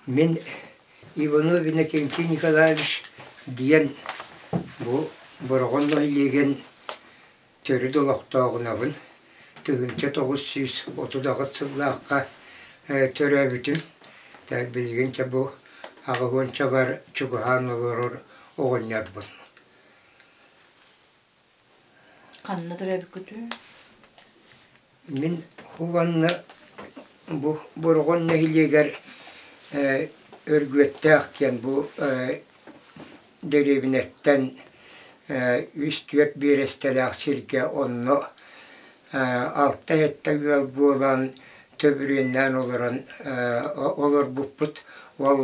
Мин Иванов Иннокентий Николаевич диэн бу Бороҕон нэһилиэгин төрүт олохтооҕунабын. 1938 сыллаахха төрөөбүтүм. Билигин дьэ бу аҕыһуончабар чугаһаан олорор оҕонньорбун. Ханна төрөөбүккүтүй? Мин уонна бу Бороҕон нэһилиэгэр Өргүөттээх диэн бу дэриэбинэттэн үс-түөрт биэрэстэлээх сиргэ онно алта-сэттэ ыал буолан төбүрүөннээн олорон олорбуппут. Ол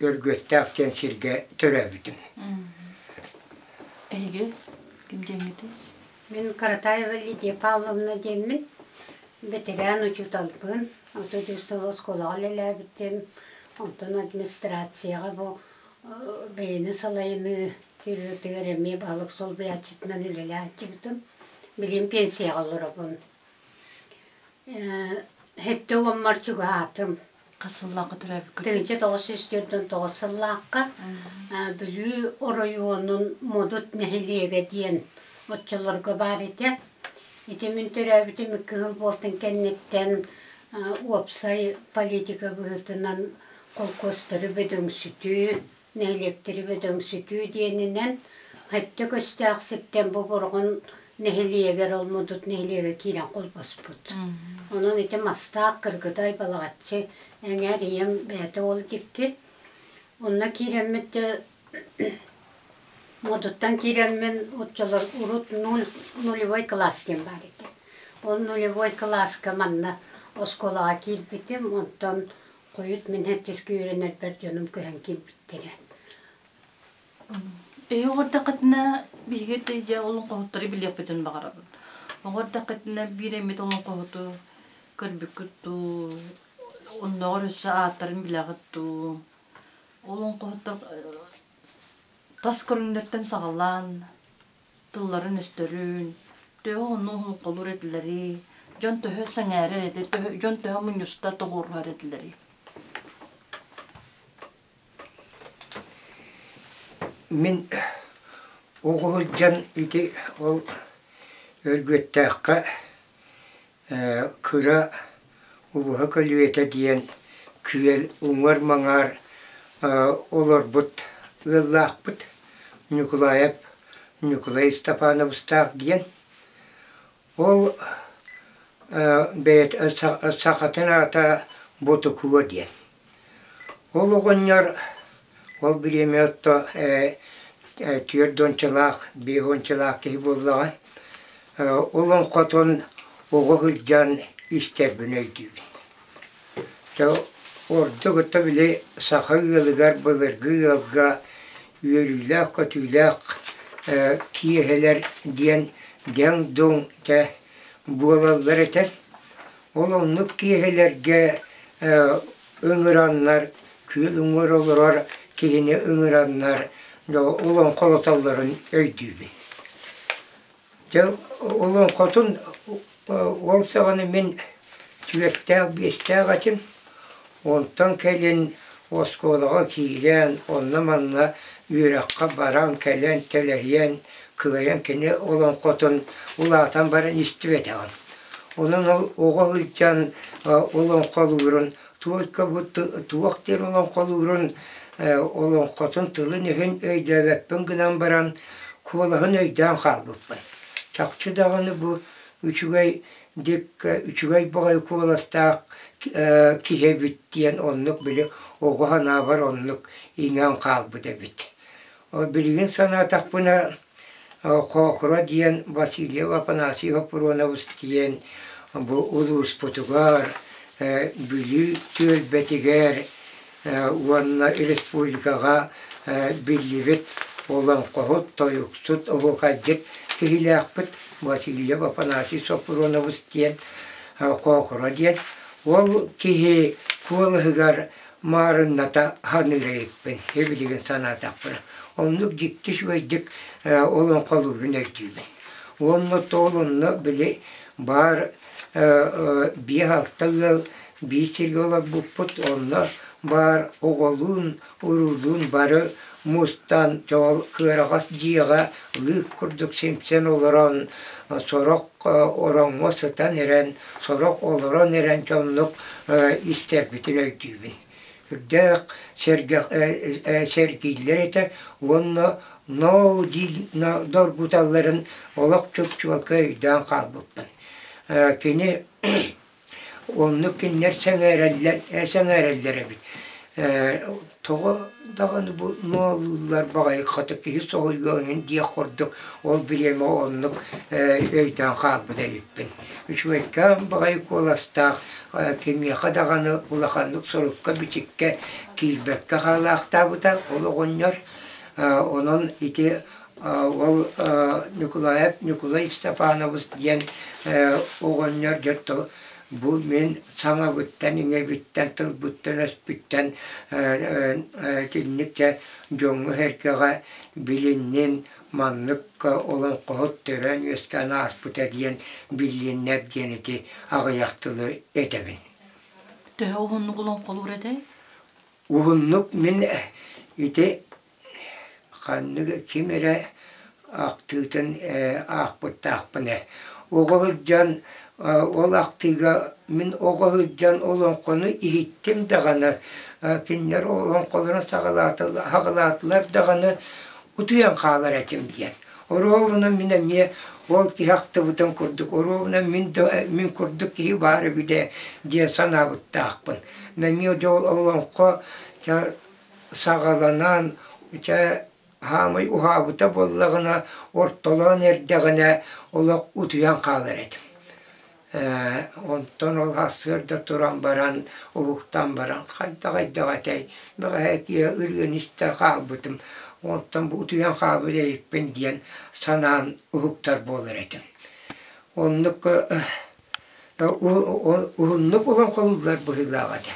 Өргүөттээх диэн сиргэ төрөөбүтүм. Эһиги ким диэҥҥитий? Мин Каратаева Лидия Павловна диэммин, бэтэрээн учууталбын. 33 сыл оскуолаҕа үлэлээбитим. Онтон администрацияҕа бу бэйэни салайыныы бюротыгар эмиэ баһылык солбуйааччытынан үлэлээччибитим. Билигин пенсияҕа олоробун. Сэттэ уоммар чугаһаатым. Хас сыллаахха төрөөбүккүтүй? 1949 сыллаахха Бүлүү оройуонун Модут нэһилиэгэ диэн оччолорго баар этэ. Ити мин төрөөбүтүм икки сыл буолтун кэнниттэн уопсай политика быһыытынан холкуостары бөдөҥсүтүү, нэһилиэктэри бөдөҥсүтүү диэнинэн сэттэ көстөөх сиртэн бу Бороҕон нэһилиэгэр ол Модут нэһилиэгэ киирэн холбоспут. Онон ити Мастаах, Кыргыдай, Балаҕаччы эҥээр ийэм бэйэтэ ол дикки. Онно киирэммит дьэ Модуттан киирэммин оччолор урут нуль нулевой класс диэн баар этэ. Ол нулевой кылааска манна оскуолаҕа киирбитим, онтон Хойут мин һэттискэ үөрэнэрбэр дьонум көһөн киирбиттэрэ. Эһи оҕордоххутуна биһиги дьэ олоҥхоһуттары билиэхпитин баҕарабын. Оҕордоххутуна биир эмит олоҥхоһуту көрбүккүт дуу, оннооҕор өссө ааттарын билэҕит дуу. Олоҥхоһуттар тас көрүҥнэртэн саҕалаан тылларын-өстөрүн, төһө онно оһоҥхолуур этилэрий, дьон төһө сэҥээрэр этэ, төһө, дьон төһө мунньустар тоҕуоруһар этилэрий? Мин оҕо сылдьан ити ол Өргүөттээххэ Кыра убаһа көлүөтэ диэн күөл уҥуор-маҥаар олорбут ыаллаахпыт Ньукулаайап Ньукулай Степановичтаах диэн. Ол бэйэтэ сахатын аата Ботукуо диэн. Ол оҕонньор ол бириэмэ отто түөрт уончалаах, биэс уончалаах киһи буоллаҕа. Олоҥхотун оҕо сылдьан истэрбин өйдүүбүн. Дьэ ордук ото били саха ыалыгар былыргы ыалга үөрүүлээх-көтүүлээх киэһэлэр диэн дэҥ-дуҥ дьэ буолаллар этэ. Ол оннук киэһэлэргэ ыҥыраннар, күөл уҥуор олорор киһини ыҥыраннар олоҥхолотоллорун өйдүүбүн. Дьэ олоҥхотун ол саҕана мин түөртээх-биэстээх этим. Онтон кэлин оскуолаҕа киирэн, онно-манна үөрэххэ баран кэлэн тэлэһийэн, кыайан кини олоҥхотун улаатан баран истибэтэҕим. Онон ол оҕо сылдьан олоҥхолуурун только бу туох диэн олоҥхолуурун олоҥхотун тылын-өһүн өйдөөбөппүн гынан баран куолаһын өйдөөн хаалбыппын. Чахчы даҕаны бу үчүгэй диккэ үчүгэй баҕайы куоластаах киһи эбит диэн оннук били оҕо санаабар оннук иҥэн хаалбыт эбит. Билигин санаатахпына Хоохура диэн Васильев Афанасий Хоппуруонабыс диэн бу улууспутугар Бүлүү түөлбэтигэр уонна республикаҕа биллибит олоҥхоһут, тойуксут, оһуохайдьыт киһилээхпит Васильев Афанасий Соппуруонабыс диэн Хоохура диэн. Ол киһи куолаһыгар маарынната саныыр эбиппин, билигин санаатахпына. Оннук дьикти үчүгэйдик олоҥхолуурун өйдүүбүн. Уонна ол онно били баар биэс-алта ыал Биир сиргэ олорбуппут, онно баар оҕолуун, уруулуун бары мустан, чоҕул кыараҕас дьиэҕэ лыык курдук симсэн олорон, сорох ороҥҥо сытан эрэн, сорох олорон эрэн дьоннук истэрбитин өйдүүбүн. Үрдээх сэргэх сэргииллэр этэ уонна ноо диир доргуталларын олох чуп-чуолкай өйдөөн хаалбыппын. Кини Оннук кинилэр сэҥээрэллэр, сэҥээрэллэр эбит. Тоҕо даҕаны бу нуолууллар баҕайы хата киһи соһуйуо эҥин диэх курдук ол бириэмэ оннук өйдөөн хаалбыт эбиппин. Үчүгэйкээн баҕайы куоластаах, кимиэхэ даҕаны улаханнык сурукка-бичиккэ киирбэккэ хаалаахтаабыта ол оҕонньор. Онон ити Ол Ньукулаев Ньукулай Степанович диэн оҕонньор дьэ бу мин саҥабыттан, иҥэбиттэн, тылбыттан-өспүттэн итинник дьэ дьоҥҥо-сэргэҕэ билиннин, маннык олоҥхоһут төрөөн-үөскээн ааспыта диэн биллиннэр диэн ити аҕыйах тылы этэбин. Төһө уһуннук олоҥхолуур этэй? Уһуннук мин ити Ханнык ким эрэ ахтыытын аахпыттаахпын ээ. Оҕо сылдьан ол ахтыыга мин оҕо сылдьан олоҥхону иһиттим даҕаны, кинилэр олоҥхолорун саҕалаатылар даҕаны утуйан хаалар этим диэн. Оруобуна мин эмиэ ол киһи ахтыбытын курдук, оруобуна мин да мин курдук киһи баар эбит ээ диэн санаабыттаахпын. Эмиэ дьэ ол олоҥхо саҕаланан дьэ хаамай уһаабыта буоллаҕына ортолоон эрдэҕинэ олох утуйан хаалар этим. Онтон ол сарсыарда туран баран уһуктан баран хайдах-хайдах этэй бэҕэһээ киэһэ ырыаны истэ хаалбытым онтон бу утуйан хаалбыт эбиппин диэн санаан уһуктар буолар этим. Оннук Уһуннук олоҥхолууллар быһыылаах этэ.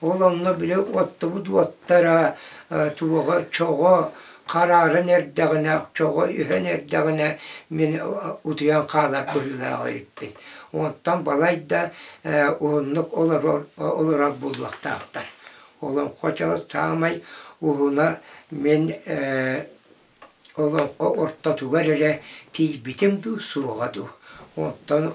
Ол онно били оттубут уоттара туоҕа чоҕо харааран эрдэҕинэ, чоҕо үһэн эрдэҕинэ мин утуйан хаалар быһыылаах эбиппин. Онтон балайда уһуннук олорор олорор буолуохтаахтар. Олоҥхо саамай уһуна мин Олоҥхо ортотугар эрэ тиийбитим дуу, суоҕа дуу. Онтон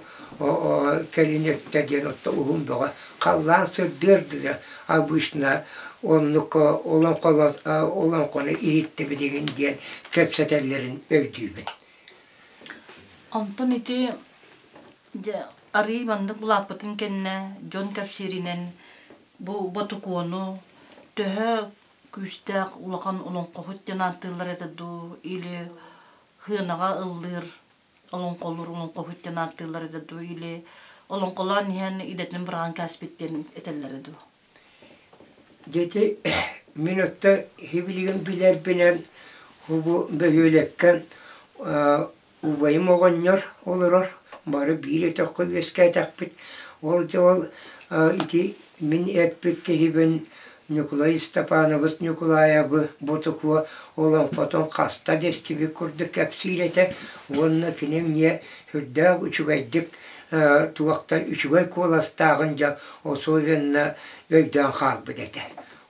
кэлин өттө диэн отто уһун бөҕө халлаан сырдыар да обычно оннук олоҥхону иһиттибит игин диэн кэпсэтэллэрин өйдүүбүн. Онтон ити дьэ арыый маннык улааппытын кэннэ дьон кэпсииринэн бу ботукуону төһө күүстээх улахан олоҥхоһут диэн ааттыыллар этэ дуу или хыанаҕа ыллыыр олоҥхолуур олоҥхоһут диэн ааттыыллар этэ дуу или олоҥхолоон иһэн идэтин быраҕан кээспит диэн этэллэрэ дуу? Дети мин өттө хибилигин билэрбинэн бу бөһүөлэккэ убайым оҕонньор олорор, бары биир өтөххө үөскээтэхпит. Ол дьэ ол ити мин эппит киһибин Ньукулай Степанович Ньукулаайабы Ботукуо олоҥхотун хаста да истибит курдук кэпсиир этэ уонна кини эмиэ сүрдээх үчүгэйдик туохтан үчүгэй куоластааҕын дьэ особенно өйдөөн хаалбыт этэ.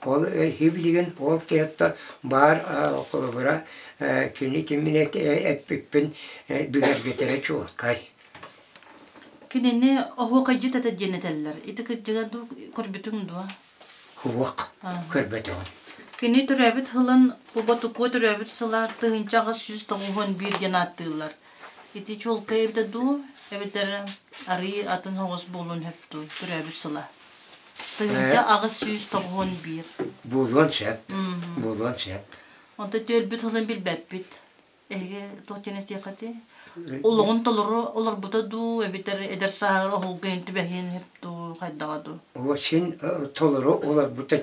Ол билигин ол киһиттэн баар холобура кини кимин эппиппин бигэргэтэрэ чуолкай. Кинини оһуокайдьыт этэ диэн этэллэр. Ити кырдьыга дуу көрбүтүҥ дуо? Суох, көрбөтөҕүм. Кини төрөөбүт сылын Уботукуо төрөөбүт сыла 1891 диэн ааттыыллар. Ити чуолкай эбитэ дуу, эбэтэр арыый атын оҕус буолуон сөп дуу төрөөбүт сыла? 1891. Буолуон сөп. Буолуон сөп. Онто түөлбүт сылын билбэппит. Эһиги туох диэн этиэххитий? Олоҕун толору олорбута дуу, эбэтэр эдэр сааһыгар оһолго иһин түбэһиэн сөп дуу, хайдаҕа дуу? Син толору олорбута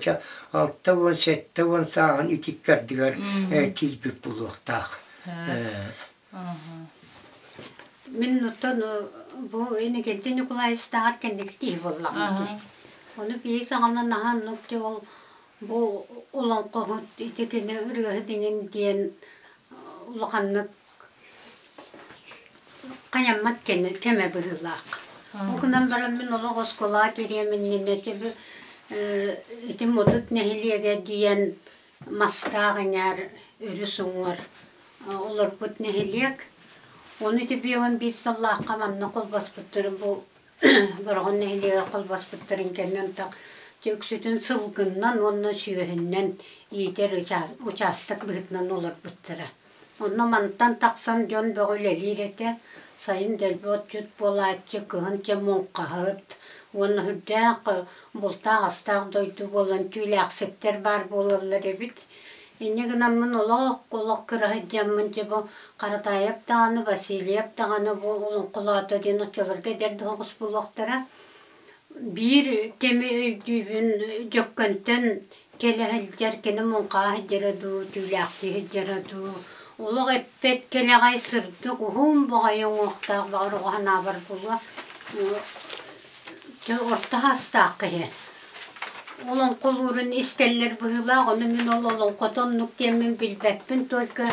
60-70 сааһын итиккэрдигэр тиийбит буолуохтаах. Мин оттон бу Иннокентий Николаевичтааҕар кэнники киһи буоллаҕым дии. Ону биһиги саҕана наһаа оннук дьэ ол бу олоҥхоһут ити кини ырыаһыт иҥин диэн улаханнык хайаммат кэмэ быһыылаах. Ол гынан баран мин олох оскуолаҕа киириэм иннинэ ити Модут нэһилиэгэ диэн Мастаах эҥээр өрүс уҥуор олорбут нэһилиэк. Ону ити 51 сыллаахха манна холбоспуттарын бу Бороҕон нэһилиэгэр холбоспуттарын кэннэ ынтах үксүтүн сылгыннан уонна сүөһүннэн иитэр учаастак быһыытынан олорбуттара. Онно мантан тахсан дьон бөҕө үлэлиир этэ. Сайын дэлби отчут буолааччы, кыһын чэ муҥхаһыт уонна сүрдээх бултаах-астаах дойду буолан түүлээхситтэр баар буолаллар эбит. Инньэ гынаммын олох олох кыра сылдьаммын дьэ бу Харатаайап даҕаны, Васильев даҕаны бу олоҥхолоото диэн оччолорго эдэр да оҕус буолуохтара. Биир кэми өйдүүбүн Дьөккөнтөн кэлэ сылдьар, кини муҥхаҕа сылдьара дуу, түүлээхтии сылдьара дуу, олох эппэт кэлэҕэй сырдык уһун баҕайы уҥуохтаах баҕар оҕо санаабар буолуо орто саастаах киһи. Олоҥхолуурун истэллэр быһыылаах, ону мин ол олоҥхото оннук диэммин билбэппин, только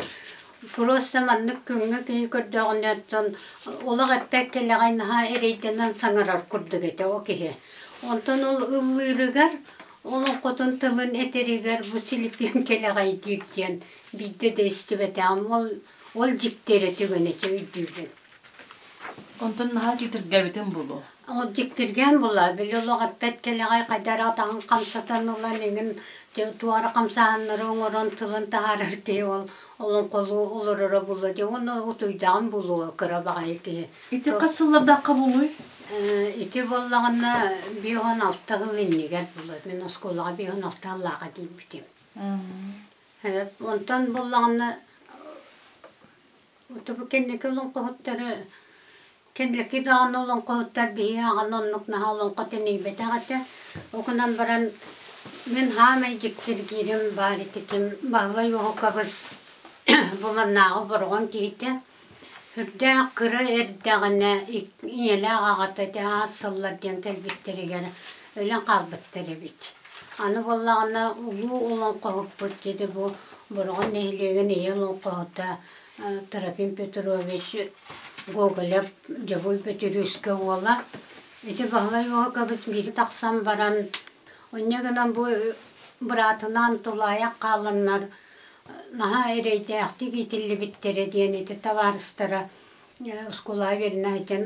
просто маннык күҥҥэ киһи көрдөҕүнэ оттон олох эппэт кэлэҕэй наһаа эрэйдэнэн саҥарар курдук этэ ол киһи. Онтон ол ыллыырыгар олоҥхотун тылын этэригэр бу Силипиэн кэлэҕэйдиир диэн биирдэ да истибэтэҕим. Ол ол дьикти эрэ түгэн этэ өйдүүбүн. Онтон наһаа дьиктиргээбитин буолуо. Ол дьиктиргээн буолла. Били олох эппэт кэлэҕэй хайда эрэ атаҕын хамсатан ылан эҥин туора хамсааһыннары оҥорон тылын таһаарар киһи ол олоҥхолуу олороро буолуо дии. Уонна утуйдаҕым буолуо кыра баҕайы киһи. Ити хас сыллардаахха буолуой? Ити буоллаҕына 56 сыл иннигэр буолуо. Мин оскуолаҕа 56 сыллааҕа киирбитим. Онтон буоллаҕына бу кэнники олоҥхоһуттары кэнники даҕаны олоҥхоһуттар биһиги аҕаны оннук наһаа олоҥхо тэнийбэтэх этэ. Ол гынан баран мин хаамай дьиктиргиирим баар ити ким Баһылай Уоһукабыс бу маннааҕы Бороҕон киһитэ Сүрдээх кыра эрдэҕинэ ийэлээх аҕата ити аас сыллар диэн кэлбиттэригэр өлөн хаалбыттар эбит. Аны буоллаҕына улуу олоҥхоһуппут дьиди бу Бороҕон нэһилиэгин ийэ олоҥхоһута Трофим Петрович Гоголев Дьобуй Бөтүрүүскэ уола. Ити Баһылай Уоһукабыс биир тахсан баран, онньо гынан бу быраатынаан тулаайах хааланнар наһаа эрэйдээхтик иитиллибиттэрэ диэн ити табаарыстара оскуолаҕа үөрэнэ сылдьан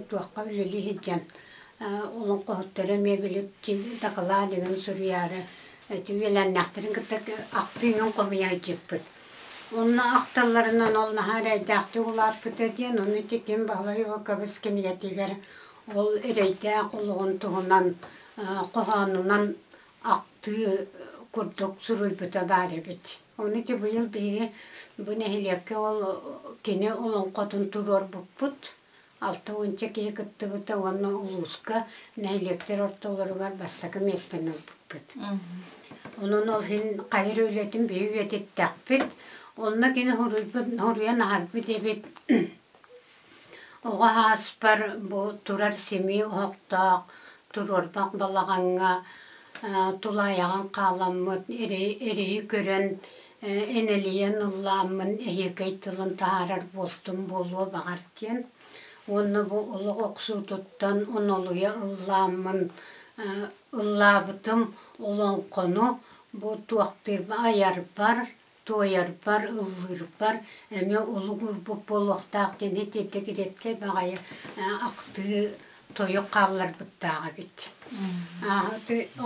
туохха үлэлии сылдьан олоҥхоһуттара эмиэ били дакылаат игин суруйаары ити үөлээннээхтэрин кытта ахтыыҥын хомуйа сылдьыппыт. Онно ахталларынан ол наһаа эрэйдээхтик улааппыта диэн ону ити ким Баһылай Уокабыс кинигэтигэр ол эрэйдээх олоҕун туһунан хоһоонунан ахтыы курдук суруйбута баар эбит. Ону ити быйыл биһиги бу нэһилиэккэ ол кини олоҥхотун туруорбуппут. 60 киһи кыттыбыта уонна улууска нэһилиэктэр ортолоругар бастакы миэстэни ылбыппыт. Онон ол иһин хайыр үлэтин биһи үйэтиттэхпит. Онно кини суруйбут, суруйан аһарбыт эбит. Оҕо ааспар бу турар симии оһохтоох туруорбах балаҕаҥҥа тулаайаҕын хааламмыт эрэйи көрөн энэлийэн ыллааммын эһиэкэй тылын таһаарар буолтум буолуо баҕар диэн уонна бу олох охсуутуттан онолуйа ыллааммын ыллаабытым олоҥхону бу туохтуурба айарбар туойарбар, ыллыырбар эмиэ улугурбут буолуохтаах диэн итирдик редкэй баҕайы ахтыы тойук хаалларбыттаах эбит.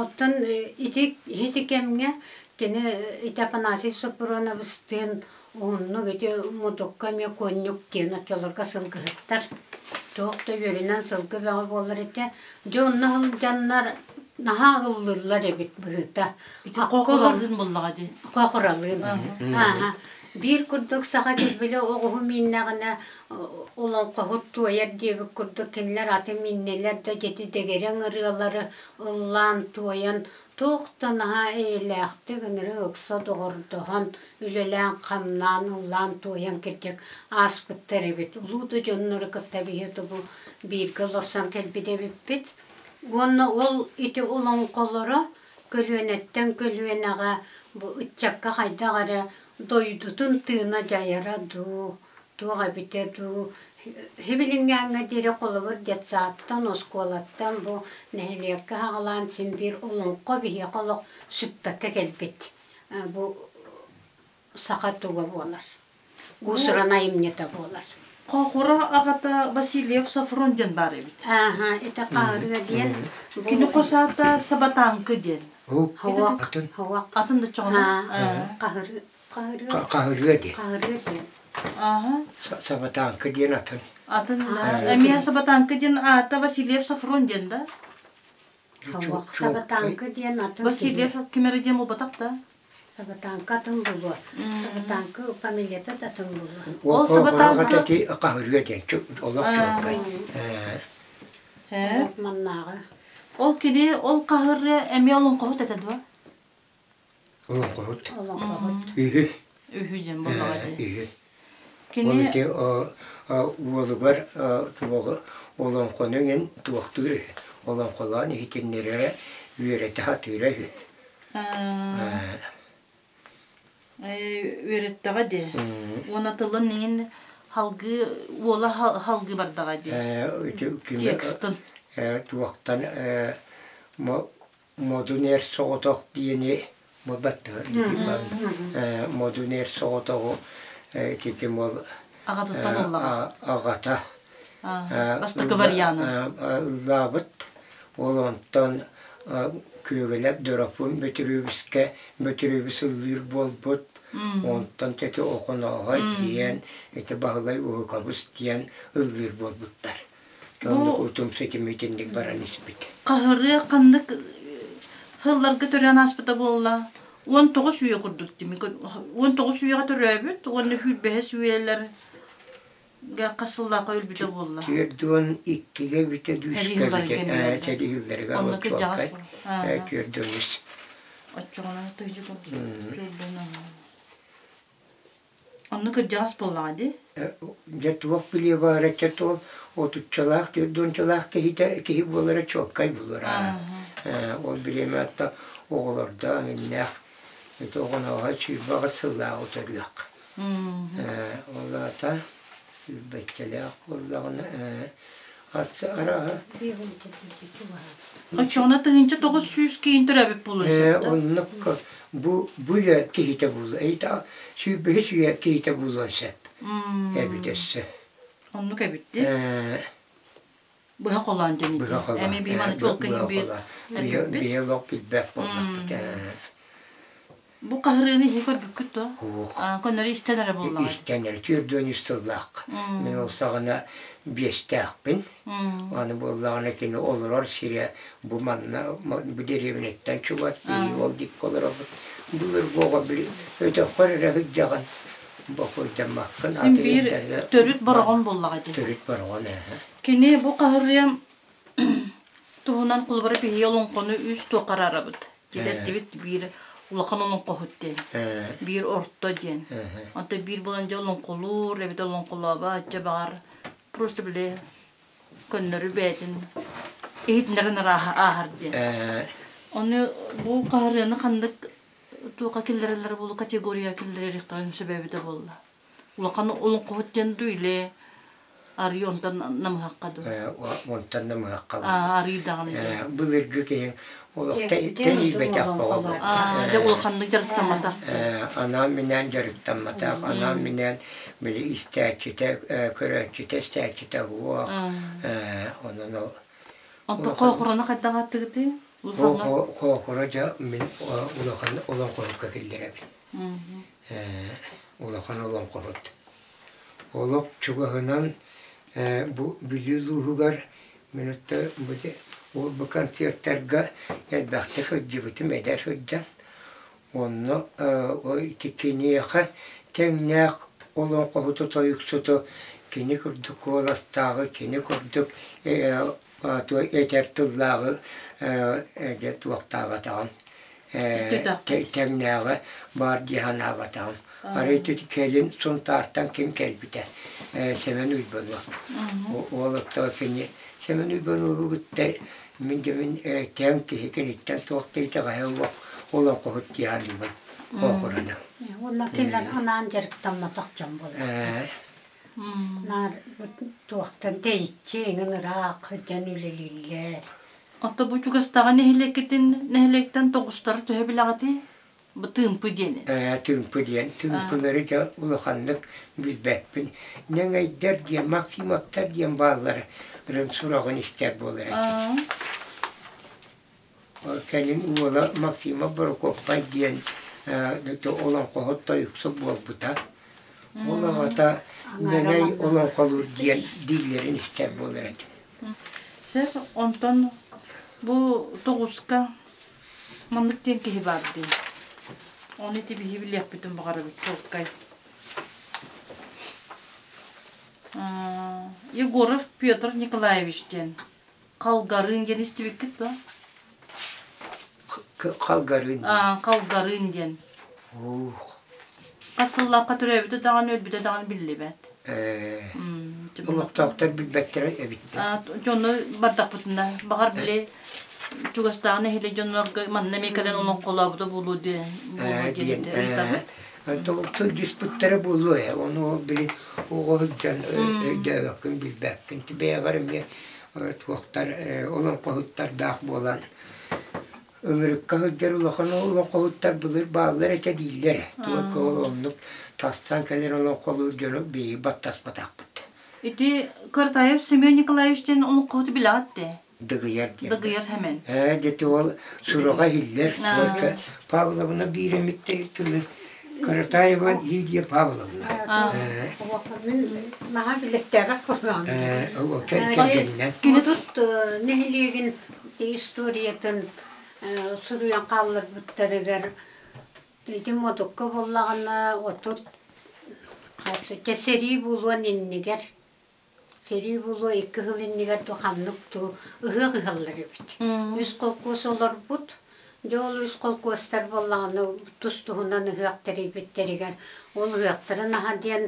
Оттон ити ити кэмҥэ кини ити Афанасий Соппуруонабыстыын уһуннук ити мутукка эмиэ куонньук диэн оччолорго сылгыһыттар туох да үөрүнэн сылгы бөҕө буолар этэ. Дьэ онно сылдьаннар наһаа ыллыыллар эбит быһыыта. Ити Хохуралыын буллаҕа дии. Хохуралыын. Ааһа. Биир курдук саха кэлбилэ оҕуһу мииннэҕинэ олоҥхоһут туойар диэбит курдук кинилэр аты мииннэлэр да дьэти дэгэрэҥ ырыалары ыллаан туойан туох да наһаа эйэлээхтик ыныры ыкса доҕордоһон үлэлээн-хамнаан ыллаан туойан кырдьык ааспыттар эбит. Улуу да дьоннору кытта биһи тобу бииргэ олорсон кэлбит эбиппит. Уонна ол ити олоҥхолоро көлүөнэттэн көлүөнэҕэ бу ыччакка хайдах эрэ дойдутун тыына дьайара дуу, туох эбитэ дуу, Хибилиҥҥээҥҥэ диэри холобур детсадтан, оскуолаттан бу нэһилиэккэ аҕалаан син биир олоҥхо биһиэхэ олох сүппэккэ кэлбит бу саха туга буолар. Уус-уран айымньыта буолар. Хоохура аҕата Васильев Софрон диэн баар эбит. Ааһа, ити Хаһырыа диэн бу Кини хос аата Сабатааҥкы диэн. Хоһуок, Атын хоһуок. Атын да чоҕуна. Хаһырыа, Хаһырыа, Хаһырыа диэн. Хаһырыа диэн. Ааһа. Сабатааҥкы диэн атын. Атын да. Эмиэ Сабатааҥкы диэн аата Васильев Софрон диэн да? Хоһуок Сабатааҥкы диэн атын Васильев ким эрэ диэн буолбатах да? Сабатааҥка атын булуо. Сабатааҥкы фамилията да атын булуо. Ол Сабатааҥкы Хаһырыа диэн олох чуолкай. Маннааҕы. Ол кини ол хаһырыа эмиэ олоҥхоһут этэ дуо? Олоҥхоһут. Олоҥхоһут. Үһү. Үһү диэн буоллаҕа дии. Үһү. Кини Ол ити уолугар туоҕу олоҥхону иҥин туохтуур үһү. Олоҥхолоон иһитиннэрэрэ үөрэтэ сатыыра үһү. Үөрэттэҕэ дии. Уонна тылын иһин халгыы уола халгыы бардаҕа дии. Текстын. Туохтан Модун эр соҕотох диэни буолбаттар Модун эр соҕотоҕу ити ол Аҕатыттан ыллаҕа. Аҕата Бастакы варианын. Ыллаабыт. Ол онтон Күөгэлэп Доропуун Бөтүрүөбүскэ Бөтүрүөбүс ыллыыр буолбут. Онтон ити Охонооһой диэн, ити Баһылай Уһукабыс диэн ыллыыр буолбуттар. Бу Утум ситим итинник баран испит. Хаһырыа ханнык сылларга төрөөн ааспыта буолла? 19 үйэ курдук 19 үйэҕэ төрөөбүт уонна сүүрбэһис үйэлэргэ хас сыллаахха өлбүтэ буолла? 42-гэ бүтэ Сэрии дүүскэ сылларын бүтэ кэмигэр сэрии сылларыгар Онно кырдьаҕас отчуолкай 43. Оччоҕуна тыһыынча Онно кырдьаҕас буоллаҕа дии. Дьэ туох билиэ баара чэ туол отуччалаах түөрт киһитэ киһи буолара чуолкай булара. Ол бириэмэ атта оҕолордоох иннээх ити оҕонооһо 28 сыллааҕы төрүөх. Ол аата сүүрбэччэлээх буоллаҕына арааһа Оччоҕуна 1900 киин төрөөбүт буолуон сөп да? Оннук бу бу үйэ киһитэ буолуо эйта 25 үйэ киһитэ буолуон сөп эбит өссө. Оннук эбит дии. Быһа холоон диэн ити. Быһа холоон. Эми биһи маны чуолкай Быһа биир холоон. Биһи олох билбэт буоллахпыт. Бу хаһырыыны иһи көрбүккүт дуо? Суох. Көннөрү истэн эрэ буоллаҕа. Истэн эрэ 43 сыллаах. Мин ол саҕана биэстээхпин. Аны буоллаҕына кини олорор сирэ бу манна бу дэриэбинэттэн чугас биһиги ол дикки олоробут. Былыргы оҕо били өтөххөр эрэ сылдьаҕын бокуйдаммаккын. Син биир төрүт бороҕон буоллаҕа дии. Төрүт бороҕон ээ. Кини бу хаһырыам туһунан кулубара биһиги олоҥхону үс туохха араарабыт. Кидэттибит биир улахан олоҥхоһут диэн, биир орто диэн. Онто биир буолан дьэ олоҥхолуур, эбэтэр олоҥхолообот, дьэ баҕар просто били көннөрү бэйэтин иһитиннэрэн ааһар диэн. Ону бу хаһырыаны ханнык туохха киллэрэллэрэ буолуо категория киллэриэхтэрин сөп эбитэ буолла. Улахан олоҥхоһут диэн дуу или арыы онтон намыһахха дуу? Онтон намыһахха Арыы даҕаны Былыргы киһи олох тэнийбэтэх оҕо Дьэ улаханнык дьарыктамматах. Анаан-минээн дьарыктамматах, анаан-минээн били истээччитэ, көрөөччүтэ, истээччитэ уох. Онон ол Онтон хоохурону хайдах ааттыгытый? Хоохура дьэ мин улахан олоҥхоһукка киллэрэбин. Улахан олоҥхоһут. Олох чугаһынан бу Бүлүү улууһугар минутта ол бу концертарга элбэхтик сылдьыбытым эдэр сылдьан. Онно ити киниэхэ тэҥнээх олоҥхоһуту тойуксуту кини курдук куоластааҕы, кини курдук этэр тыллааҕы дьэ туохтаабатаҕым тэҥнээҕи баар дии санаабатаҕым. Арай ити кэлин Сунтаартан ким кэлбитэ Сэмэн Уйбанов. Ол оттон кини Сэмэн Уйбанову кытта мин дьэ мин тэҥ киһи киниттэн туох да итэҕэһэ суох олоҥхоһут дии саныыбын Хоохураны. Уонна кинилэр анаан дьарыктамматах дьон буоллахтар. Наар туохтан тэйиччи эҥин ыраах сылдьан үлэлииллэр. Оттон бу чугастааҕы нэһилиэккитин нэһилиэктэн тоҕустары төһө билэҕитий? Бу Тыымпы диэни. Тыымпы диэн. Тыымпылары дьэ улаханнык билбэппин. Нэҥэйдэр диэн, Максимовтар диэн бааллар сураҕын истэр буолар этим. Кэлин уола Максимов Борокуоппай диэн олоҥхоһут тойуксут буолбута. Ол аҕата Нэмэй олоҥхолуур диэн дииллэрин истэр буолар этим. Сөп, онтон бу тоҕуска маннык диэн киһи баар дии. Ону ити биһи билиэхпитин баҕарабыт чуолкай. Егоров Петр Николаевич диэн Халгарыын диэн истибиккит дуо? Халгарыын. Халгарыын диэн. Ух. Хас сыллаахха төрөөбүтэ даҕаны өлбүтэ даҕаны биллибэт. Олохтоохтор билбэттэрэ эбит. Дьону бардахпытына, баҕар били чугастааҕы нэһилиэк дьоннорго манна эмиэ кэлэн олоҥхолообута буолуо диэн диэн сылдьыспыттара буолуо ээ. Ону били оҕо сылдьан өйдөөбөккүн, билбэккин. Бэйэҕэр эмиэ туохтар олоҥхоһуттардаах буолан ымырыкка сылдьар улахан олоҥхоһуттар былыр бааллар этэ дииллэр. Туох ол оннук тастан кэлэр олоҥхолуур дьону биһиги баттаспатахпыт. Ити Картаев Семен Николаевич диэн олоҥхоһуту билэҕит дээ? Дыгыйар диэн. Дыгыйар Сэмэн. Ээ, дьэ ол сураҕа иһиллэр. Только Павловна биир эмит тылы Каратаева Лидия Павловна. Мин наһаа билэттээбэт буоллаҕым. Кэргэнинэн. Кини тут нэһилиэгин историятын суруйан хаалларбыттарыгар ити модукка буоллаҕына 30 сэрии буолуон иннигэр Сэрии буолуо икки сыл иннигэр дуу ханнык дуу ыһыах ыһаллар эбит. Үс холкуос олорбут. Дьэ ол үс холкуостар буоллаҕына тус-туһунан ыһыах тэрийбиттэригэр ол ыһыахтарын аһа диэн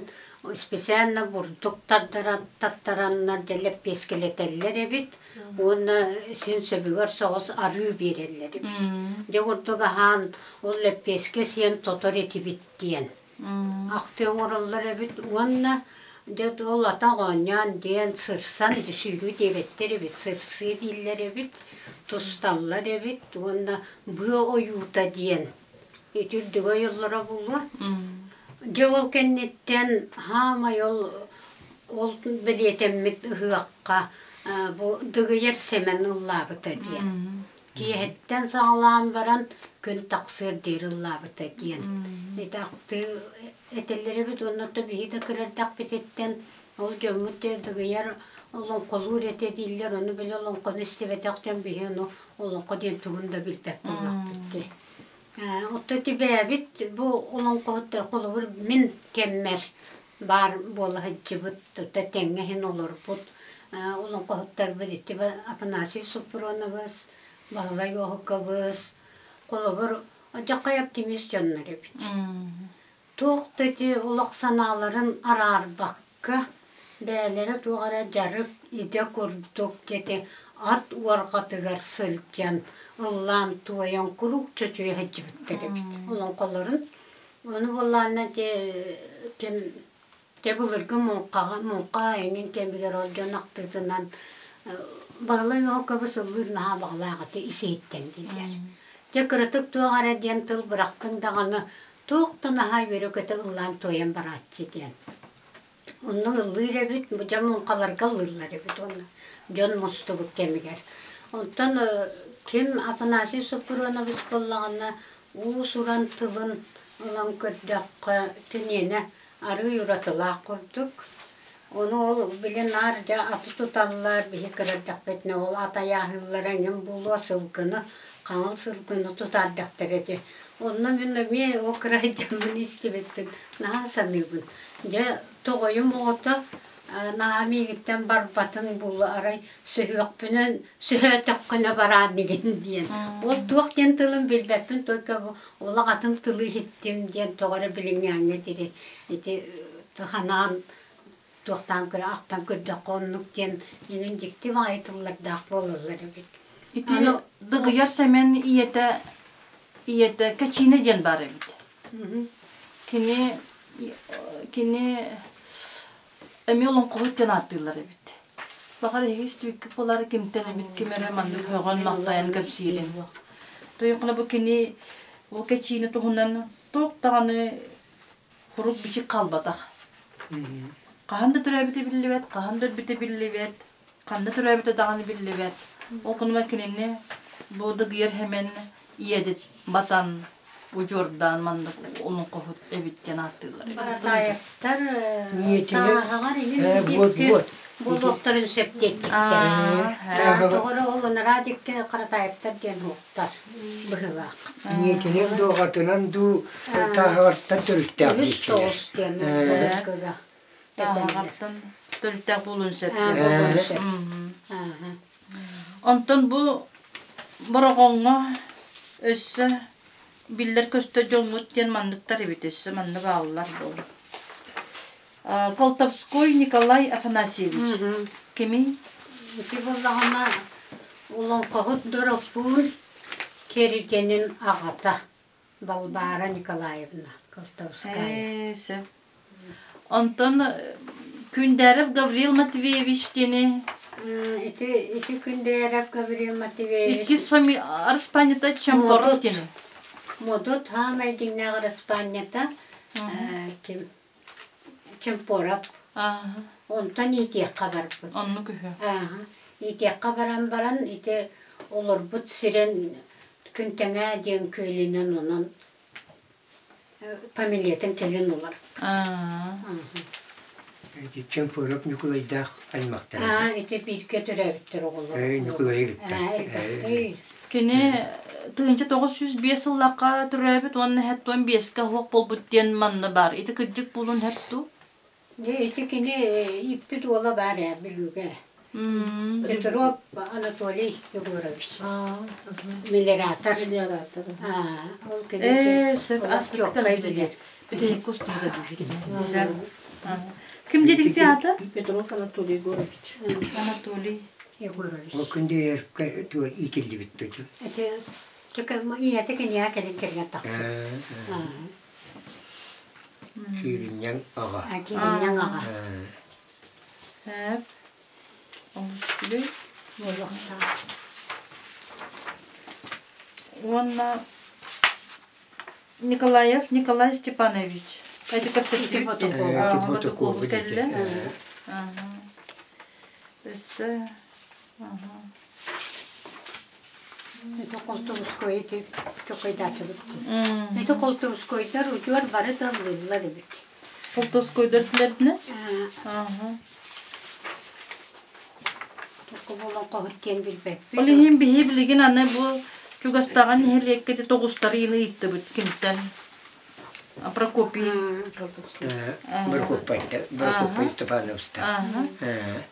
специально бурдук тардаран таттараннар дьэ лэппиэскэлэтэллэр эбит уонна син сөбүгэр соҕус арыы биэрэллэр эбит. Дьэ курдук аһаан ол лэппиэскэ сиэн тотор этибит диэн Ахтыы оҥороллор эбит уонна дьэ ол атах оонньоон диэн сырсан сүүрүү диэбэттэр эбит, сырсыы дииллэр эбит, тусталлар эбит уонна быа ойуута диэн ити үрдүгэ ойоллоро буолуо. Дьэ ол кэнниттэн хаамай ол ол бэлиэтэммит ыһыахха бу Дыгыйар Сэмэн ыллаабыта диэн. Киэһэттэн саҕалаан баран күн тахсыар диэри ыллаабыта диэн. Ити ахтыы этэллэр эбит уонна то биһи да кырардахпытыттан ол дьоммут дьэ дыгыйар олоҥхолуур этэ дииллэр, ону били олоҥхону истибэтэх дьон биһи ону олоҥхо диэн тугун да билбэт буоллахпыт дии. Оттон тибээбит бу олоҥхоһуттар холобур мин кэммэр баар буола сылдьыбыт, тута тэҥҥэ иһин олорбут олоҥхоһуттарбыт ити Афанасий Супрунабыс, Баһылай Уоһукабыс, холобур, дьаххай оптимист дьоннор эбит. Туох да ити олох санааларын араарбакка, бэйэлэрэ туох эрэ дьарык, идэ курдук ити ат уорҕатыгар сылдьан, ыллаан-туойан куруук чочуйа сылдьыбыттар эбит олоҥхолорун. Ону буоллаҕына ити ким дьэ былыргы муҥхаҕа муҥха эҥин кэмигэр ол дьон ахтыытынан Баһылай Оһоокобус ыллыыр наһаа баҕалаах этэ ис-иһиттэн дииллэр. Дьэ кыратык туох эрэ диэн тыл бырахтыҥ даҕаны туох да наһаа үөрэ-көтө ыллаан туойан барааччы диэн. Онно ыллыыр эбит, бу дьон муҥхаларга ыллыыллар эбит уонна дьон мустубут кэмигэр. Онтон ким Афанасий Соппуруонабыс буоллаҕына уус-уран тылын ылан көрдөххө, киниэнэ арыый уратылаах курдук. Ону ол били наар дьэ аты туталлар, биһи кыра эрдэхпитинэ ол ат айааһыыллара эҥин буолуо, сылгыны, хаҥыл сылгыны тутаардахтара ити. Онно мин эмиэ ол кыра сылдьаммын истибиппин наһаа саныыбын. Дьэ тоҕойум оҕото наһаа миигиттэн барбатын буолуо арай сүһүөхпүнэн сүһөөтөххүнэ бараан игин диэн. Ол туох диэн тылын билбэппин только бу олох атын тылы иһиттим диэн тоҕо эрэ билиҥҥээҥҥэ диэри ити ханаан туохтаан көрө ахтан көрдөххө оннук диэн иҥин дьикти баҕайы тыллардаах буолаллар эбит. Ити Дыгыйар Сэмэн ийэтэ ийэтэ Кэчиинэ диэн баар эбит. Кини кини Эмиэ олоҥхоһут диэн ааттыыллар эбит. Баҕар эһиги истибиккит буолаары кимтэн эбит ким эрэ маннык һөҕөн-махтайан кэпсиирин. Туйаххына бу кини бу кэчиини туһунан туох даҕаны хурук-бичик хаалбатах. Хаһан да төрөөбүтэ биллибэт, хаһан да өлбүтэ биллибэт, ханна төрөөбүтэ даҕаны биллибэт. Ол гынан кинини бу Дыгыйар Хэмэн ийэдит батан удьуордаан маннык олоҥхоһут эбит диэн ааттыыллар. Баратаевтар Ниэтинэн тааһаҕар иһин вот диэки вот буолуохтарын сөп диэччиктэр. Тоҕоро ол ынараа диэки Каратаевтар диэн уһуктар быһыылаах. Ниэтинэн дуоҕатынан дуу тааһаҕартан төрүттээх Үһүс диэччилэр. тоҕус диэн сылгыга этэллэр. Тааһаҕартан төрүттээх буолуон сөп. Буолуон сөп. Онтон бу Бороҕоҥҥо өссө биллэр-көстөр дьоҥҥут диэн манныктар эбит өссө манна бааллар буол. Колтовской Николай Афанасьевич. Кимий? Ити буоллаҕына олоҥхоһут Дороппуун кэргэнин аҕата Балбаара Николаевна Колтовская. Ээ, сөп. Онтон Күндээров Гаврил Матвеевич диэни Ити ити Күндээров Гаврил Матвеевич иккис фами араспаанньата Чомпоров Модут диэни. Модут хаамай дьиҥнээх араспаанньата ким Чомпоров. Онтон иитиэххэ барбыт. Оннук үһү. Иитиэххэ баран баран ити олорбут сирин Күнтэҥээ диэн күөлүнэн онон фамилиятын кэлин улар. Ити Чемпоров Ньукулайдаах аймахтара. Ити бииргэ төрөөбүттэр оҕолор. Ньукулайы кытта. Кини 1905 сыллаахха төрөөбүт уонна хэттуон биэскэ оһох буолбут диэн манна баар. Ити кырдьык буолун хэтту? Дьэ ити кини ииппит уола баар ээ Бүлүүгэ. Петров Анатолий Егорович. Мелиоратор. Мелиоратор. Ол кини Ээ, сөп олох ааспыкка чуолкай кэлбитэ билэр. Бүтэһик устубута дии. Ким диэтигит аата? Петров Анатолий Егорович. Анатолий. Егорович. Ол күндү туо иитиллибит дуу. Ити ийэтэ киниэхэ кэлин кэргэн тахсыбыт. Кииринньэҥ аҕа. Кииринньэҥ аҕа. Сөп. Олус үчүгэй. Буолуохтаах. Уонна Николаев Николай Степанович. Это Ити кэпсэтибит Ботокуола. Ботокуола кэллэ. Өссө Ити Холтоҕуской ити чокойдааччыбыт дии. Ити Холтоҕускойдар удьуор бары да ыллыыллар эбит. Холтоскойдар тилэрдинэ? Токко буолан хоһут диэн билбэппит. Ол иһин биһи билигин аны бу чугастааҕы нэһилиэккэ ити тоҕустарыйын ыйыттыбыт кимтэн? Прокопий. Прокопий Прокопий Степановичтан.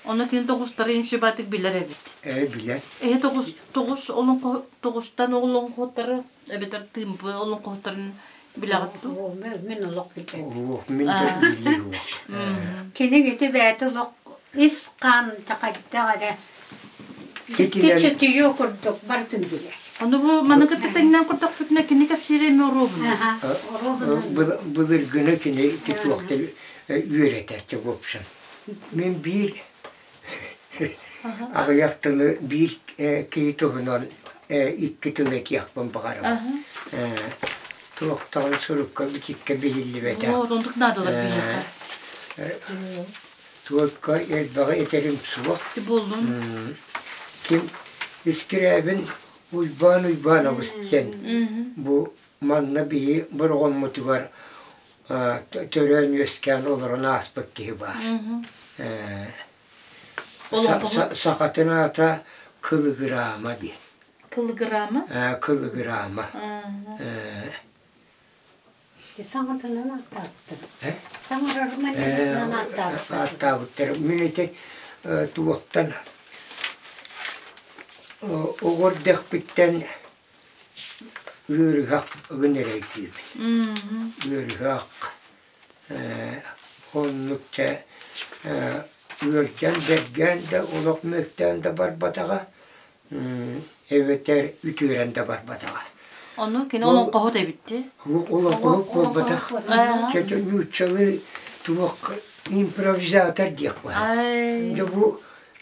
Ону кини тоҕустарын үчүбатык билэр эбит. Ээ билэр. Эһи тоҕус тоҕус олоҥхо тоҕустан олоҥхоттары эбэтэр тыымпы олоҥхоттарын билэҕит дуу? Мин олох билбэппин. Уох, мин да билии уох. Кини ити бэйэтэ олох ис хаан хайдах эрэ Титинэн чөтүйүө курдук барытын билэр. Ону бу маны кытта тэҥнээн көрдөхпүтүнэ кини кэпсиирэ эмиэ оруобуна. Былыргыны кини ити туохтар үөрэтэр в общем. Мин биир аҕыйах тылы биир киһи туһунан икки тылы этиэхпин баҕарабын. Туохтаҕын сурукка бичиккэ биһиллибэтэх. Онтук наадалар биһиэхэ. Туокка элбэҕи этэрим суох. Буоллун. Ким искирээбин Уйбаан Уйбаанабыс диэн бу манна биһи бороҕоммутугар төрөөн үөскээн олорон ааспыт киһи баар. Сахатын аата Кылыгыраама диэн. Кылыгыраама? Кылыгыраама. Саҥатынан ааттаабыттар. Саҥарарынан ааттаабыттар. Ааттаабыттар. Мин ити туохтан оҕо эрдэхпиттэн ыарыһах гын эрэйдиибин. Ыарыһах оннук чэ ыалдьан бэргээн да олох мөлтөөн да барбатаҕа эбэтэр үтүөрэн да барбатаҕа. Ону кини олоҥхоһут эбит дии. Олоҥхоһут буолбатах. Чэ нууччалыы туох Импровизатор диэх баар. Дьэ бу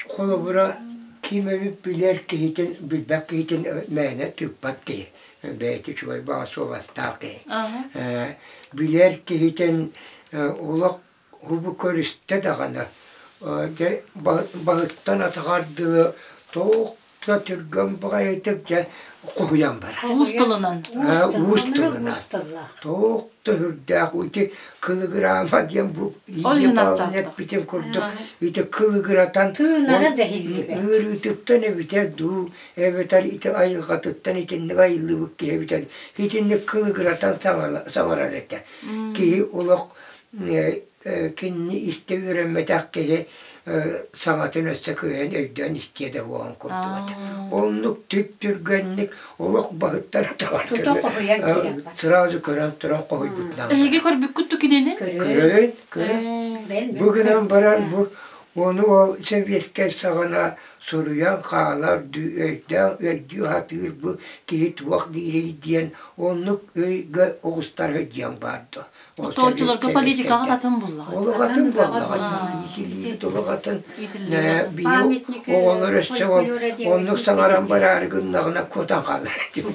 холобура ким эбит билэр киһитин, билбэт киһитин мээнэ тыыппат киһи. Бэйэтэ үчүгэй баҕа суобастаах киһи. Билэр киһитин олох Бу көрүстэ даҕаны, дьэ баһыттан атаҕар дылы туох да түргэн баҕайытык дьэ хоһуйан барар. Уус тылынан. Уус тылынан. Туох да сүрдээх ити кылыгыраама диэн бу Лидия Павловна эппитин курдук ити кылыгыратан Тыынара да иһиллибэт. Ыарыытыттан эбитэ дуу, эбэтэр ити айылҕатыттан итинник айыллыбыт киһи эбитэ итинник кылыгыратан саҥарар этэ. Киһи олох кинини истэ үөрэммэтэх киһи саҥатын өссө кыайан өйдөөн истиэ да буолан курдук этэ. Оннук түп-түргэнник олох баһыттара Тута хоһуйан киирэн бар. Сразу көрөн туран хоһуйбутунан. Эһиги көрбүккүт ту кинини? Көрөн, көрөн. Бу гынан баран бу ону ол сэбиэскэй саҕана суруйан хаалар өйдөөн өйдүү сатыыр бу киһи туох диирий диэн оннук өйгө оҕустарар диэн баар дуо. Отоочуларга политикаҕа атын буллаҕа. Олох атын буоллаҕа. Итилиибит олох атын. Биһи оҕолор өссө ол оннук саҥаран бараары гыннаҕына куотан хаалар этим.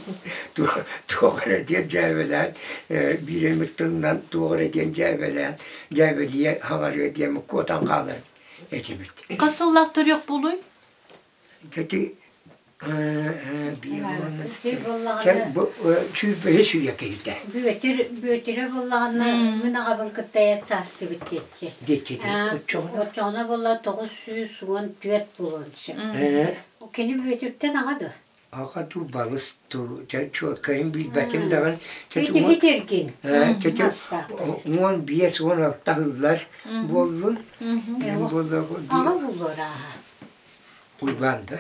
Туох эрэ диэн дьээбэлээн, биир эмит тылынан туох эрэ диэн дьээбэлээн, дьээбэлиэ хаҥарыа диэн куотан хаалар этибит. Хас сыллаах төрүөх буолуй? Ити Сүүрбэһис үйэ киһитэ. Бүөтүр Бүөтүрэ буоллаҕына мин аҕабын кытта эт саастыбыт диэччи. Диэччи оччоҕуна? Оччоҕуна буолла 914 буолуон сөп. Кини Бүөтүртэн аҕа дуо? Аҕа дуу, балыс дуу, чуолкайын билбэтим даҕаны. Ити итиргин. 15, 16 ыллар буоллун. Аҕа булуор ааһа. Уйбаан да?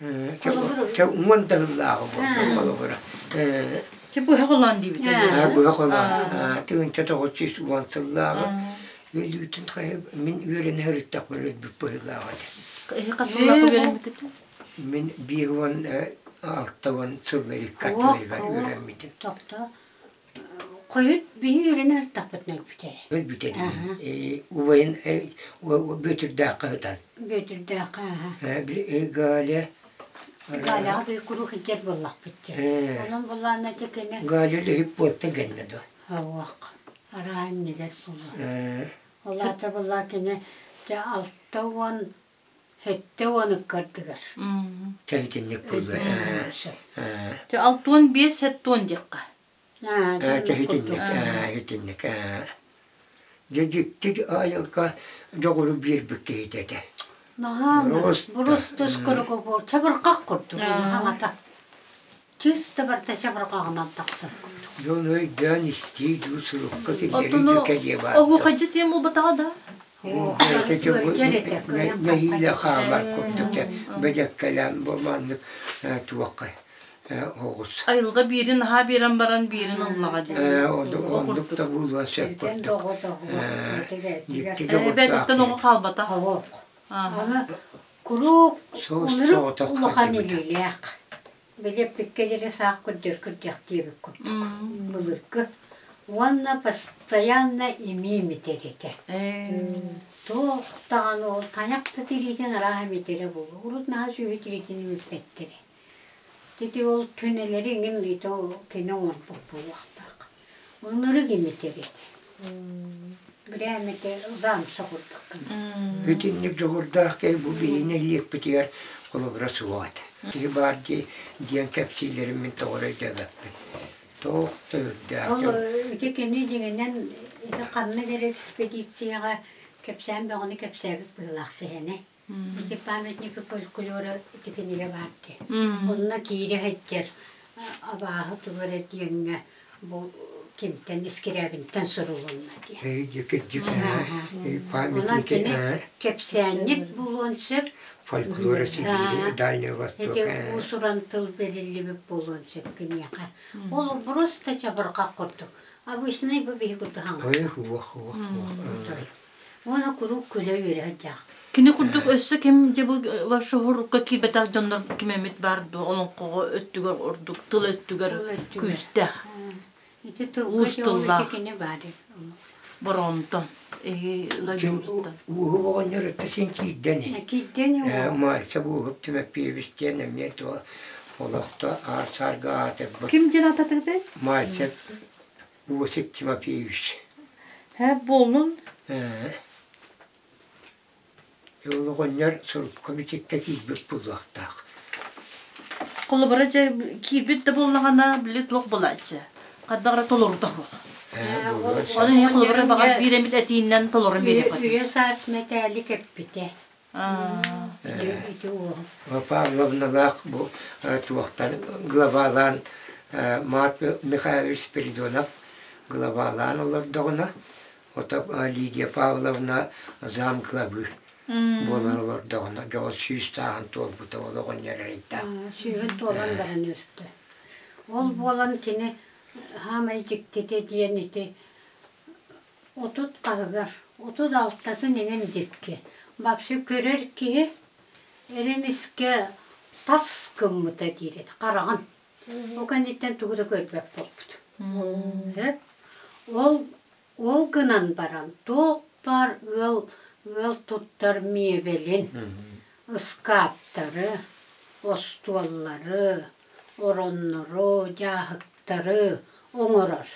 Уон да сыллааҕы буолла холобура. Чэ быһа холоон диибит. Быһа холоон. 1910 сыллааҕы өлүүтүн хайа мин үөрэнэ сырыттахпын өлбүт быһыылаах этэ. Хас сыллаах үөрэммиккит? Мин 56 сыллар икки ардыларыгар үөрэммитим. Тохто. Хойут биһи үөрэнэ сырыттахпытына өлбүтэ. Өлбүтэ дии. Убайын Бүөтүрдээххэ сытан. Бүөтүрдээххэ аха. Галя Галяҕа бии куруук илдьэр буоллахпыт дии. Онон буллаана ити кини Галя лүһүп буолтан кэннэ дуо? Суох. Араа иннигэр буолуо. Ол аата буллаа кини дьэ 60 70 ыккардыгар. Чэ итинник буолла. Чэ 65 70 диэххэ. Итинник, итинник. Дьэ дьикти айылҕа дьоҕуру биэрбит киһитэ этэ. Наһаа бурус скороговорка чабырҕах курдук хаҥата. Чисто барыта чабырҕаҕынан тахсар курдук. Дьон өйдөөн истии дуу сурукка киллэрии дуу кэлиэ баар. Оһуохайдьыт диэн буолбатаҕа да? Нэһиилэ хаалар курдук бэдьэккэлээн бу маннык туохха оҕус. Айылҕа биирин аһаа биэрэн баран биирин ыллаҕа дии. Оннук да буолуон сөп курдук. Эбэтиттэн оҕо хаалбатах. Аны куруук ынырык улахан илиилээх. Били эппиккэ диэри саах көрдөр күрдьэх диэбит курдук. Былыргы. Уонна постоянно имии имитэр этэ. Туох даҕаны ол тайах да тириитин арааһа имитэрэ буолуо. Урут наһаа сүөһү тириитин имиппэттэрэ. Ити ол түнэлэри иҥин ити кини оҥорбут буолуохтаах. Ынырык имитэр этэ. Бирээмэтэ заамса курдук гына. Итинник дьоҕурдаах киһи бу биһи нэһилиэкпитигэр холобура суох этэ. Киһи баар диэн кэпсииллэрин мин тоҕо эрэ өйдөөбөппүн. Туох да үрдээх. Ол ити кини дьиҥинэн ити ханнык эрэ экспедицияҕа кэпсээн бөҕөнү кэпсээбит быһыылаах сэһэнэ. Ити памятники фольклора ити кинигэ баар дии. Онно киирэ сылдьар абааһы тугу эрэ диэҥҥэ бу кимтэн Искирээбинтэн сурулунна диэн. Онон кини кэпсээнньит булуон сөп. Фольклора Сибири, Дальнего Востока. Ити уус-уран тыл бэриллибит буолуон сөп киниэхэ. Ол просто чабырҕах курдук. Обычный бу биһи курдук хаҥа. Уонна куруук күлэ-үөрэ сылдьаах. Кини курдук өссө ким дьэ бу вообще урукка киирбэтэх дьоннор ким эмит бар дуо олоҥхоҕо өттүгэр ордук тыл өттүгэр Тыл өттүгэр. күүстээх Ити тылга уус дьэ ол ити тыллаах кини баар. Бороонтон эһи дойдубутуттан. Ууһуп оҕонньор өттө син киирдэн Киирдэн Мальцев Ууһуп Тимофеевич диэн эмиэ туо олохто аар-саарга аатырбыт. Ким диэн аататыгытай? Мальцев Осип Тимофеевич. Һэ буоллун. Ол оҕонньор сурукка бичиккэ киирбит буолуохтаах. Холобура дьэ киирбит да буоллаҕына били туох буолааччы хайдах эрэ толорута суох. Ону иһин холобура баҕар биир эмит этиинэн толорон биэриэххэ Үйэ саас мэтээли кэппитэ. Ити уоһу. Павловналаах бу туохтан главалаан Марк Михайлович Спиридонов главалаан олордоҕуна Ото Лидия Павловна зам главы буолан олордоҕуна дьоҕус сүүс сааһын туолбута ол оҕонньор эрэйдээх. Сүүһүн туолан баран өстө. Ол буолан кини хаамай дьиктитэ диэн ити 30 хаһыгар, 36-ын иҥин дикки. Вообще көрөр киһи эремискэ тас гыммыта диир этэ, хараҕын. Ол кэнниттэн тугу да көрбөт буолбут. Ол Ол гынан баран туох баар ыал ыал туттар миэбэлин, ыскааптары, остуоллары, ороннору, дьааһыктары оҥорор.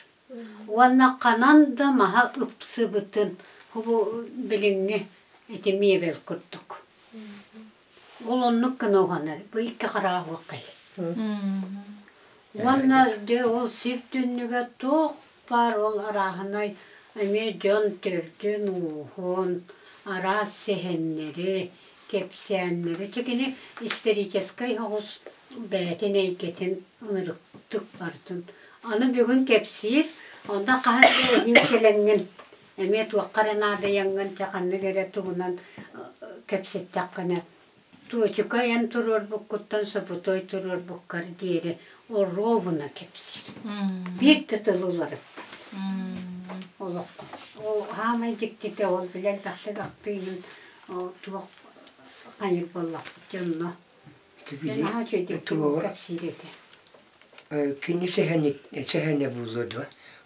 Уонна ханан да маһа ыпсыбытын бу билиҥҥи ити миэбэл курдук. Ол оннук гына уһанар, бу икки хараҕа уоххай. Уонна дьэ ол сир түннүгэ туох баар ол арааһынай эмиэ дьон төрдүн-ууһун, араас сэһэннэри, кэпсээннэри. Чэ кини историческай оҕус бэйэтин эйгэтин ынырыктык бардын. Аны бүгүн кэпсиир, онно хаһан да эһиил кэлэҥҥин эмиэ туохха эрэ наадыйаҥҥын чэ ханнык эрэ туһунан кэпсэттэххинэ туочука эн туруорбуккуттан сопутой туруорбуккар диэри оруобуна кэпсиир. Биир да тылы уларыппат. Олоххо. Ол хаамай дьиктитэ ол били элбэхтик ахтыыгын туох хайыр буоллахпыт дьонно. Наһаа үчүгэйдик кэпсиир этэ. Кини сэһэнэ буолуо дуо?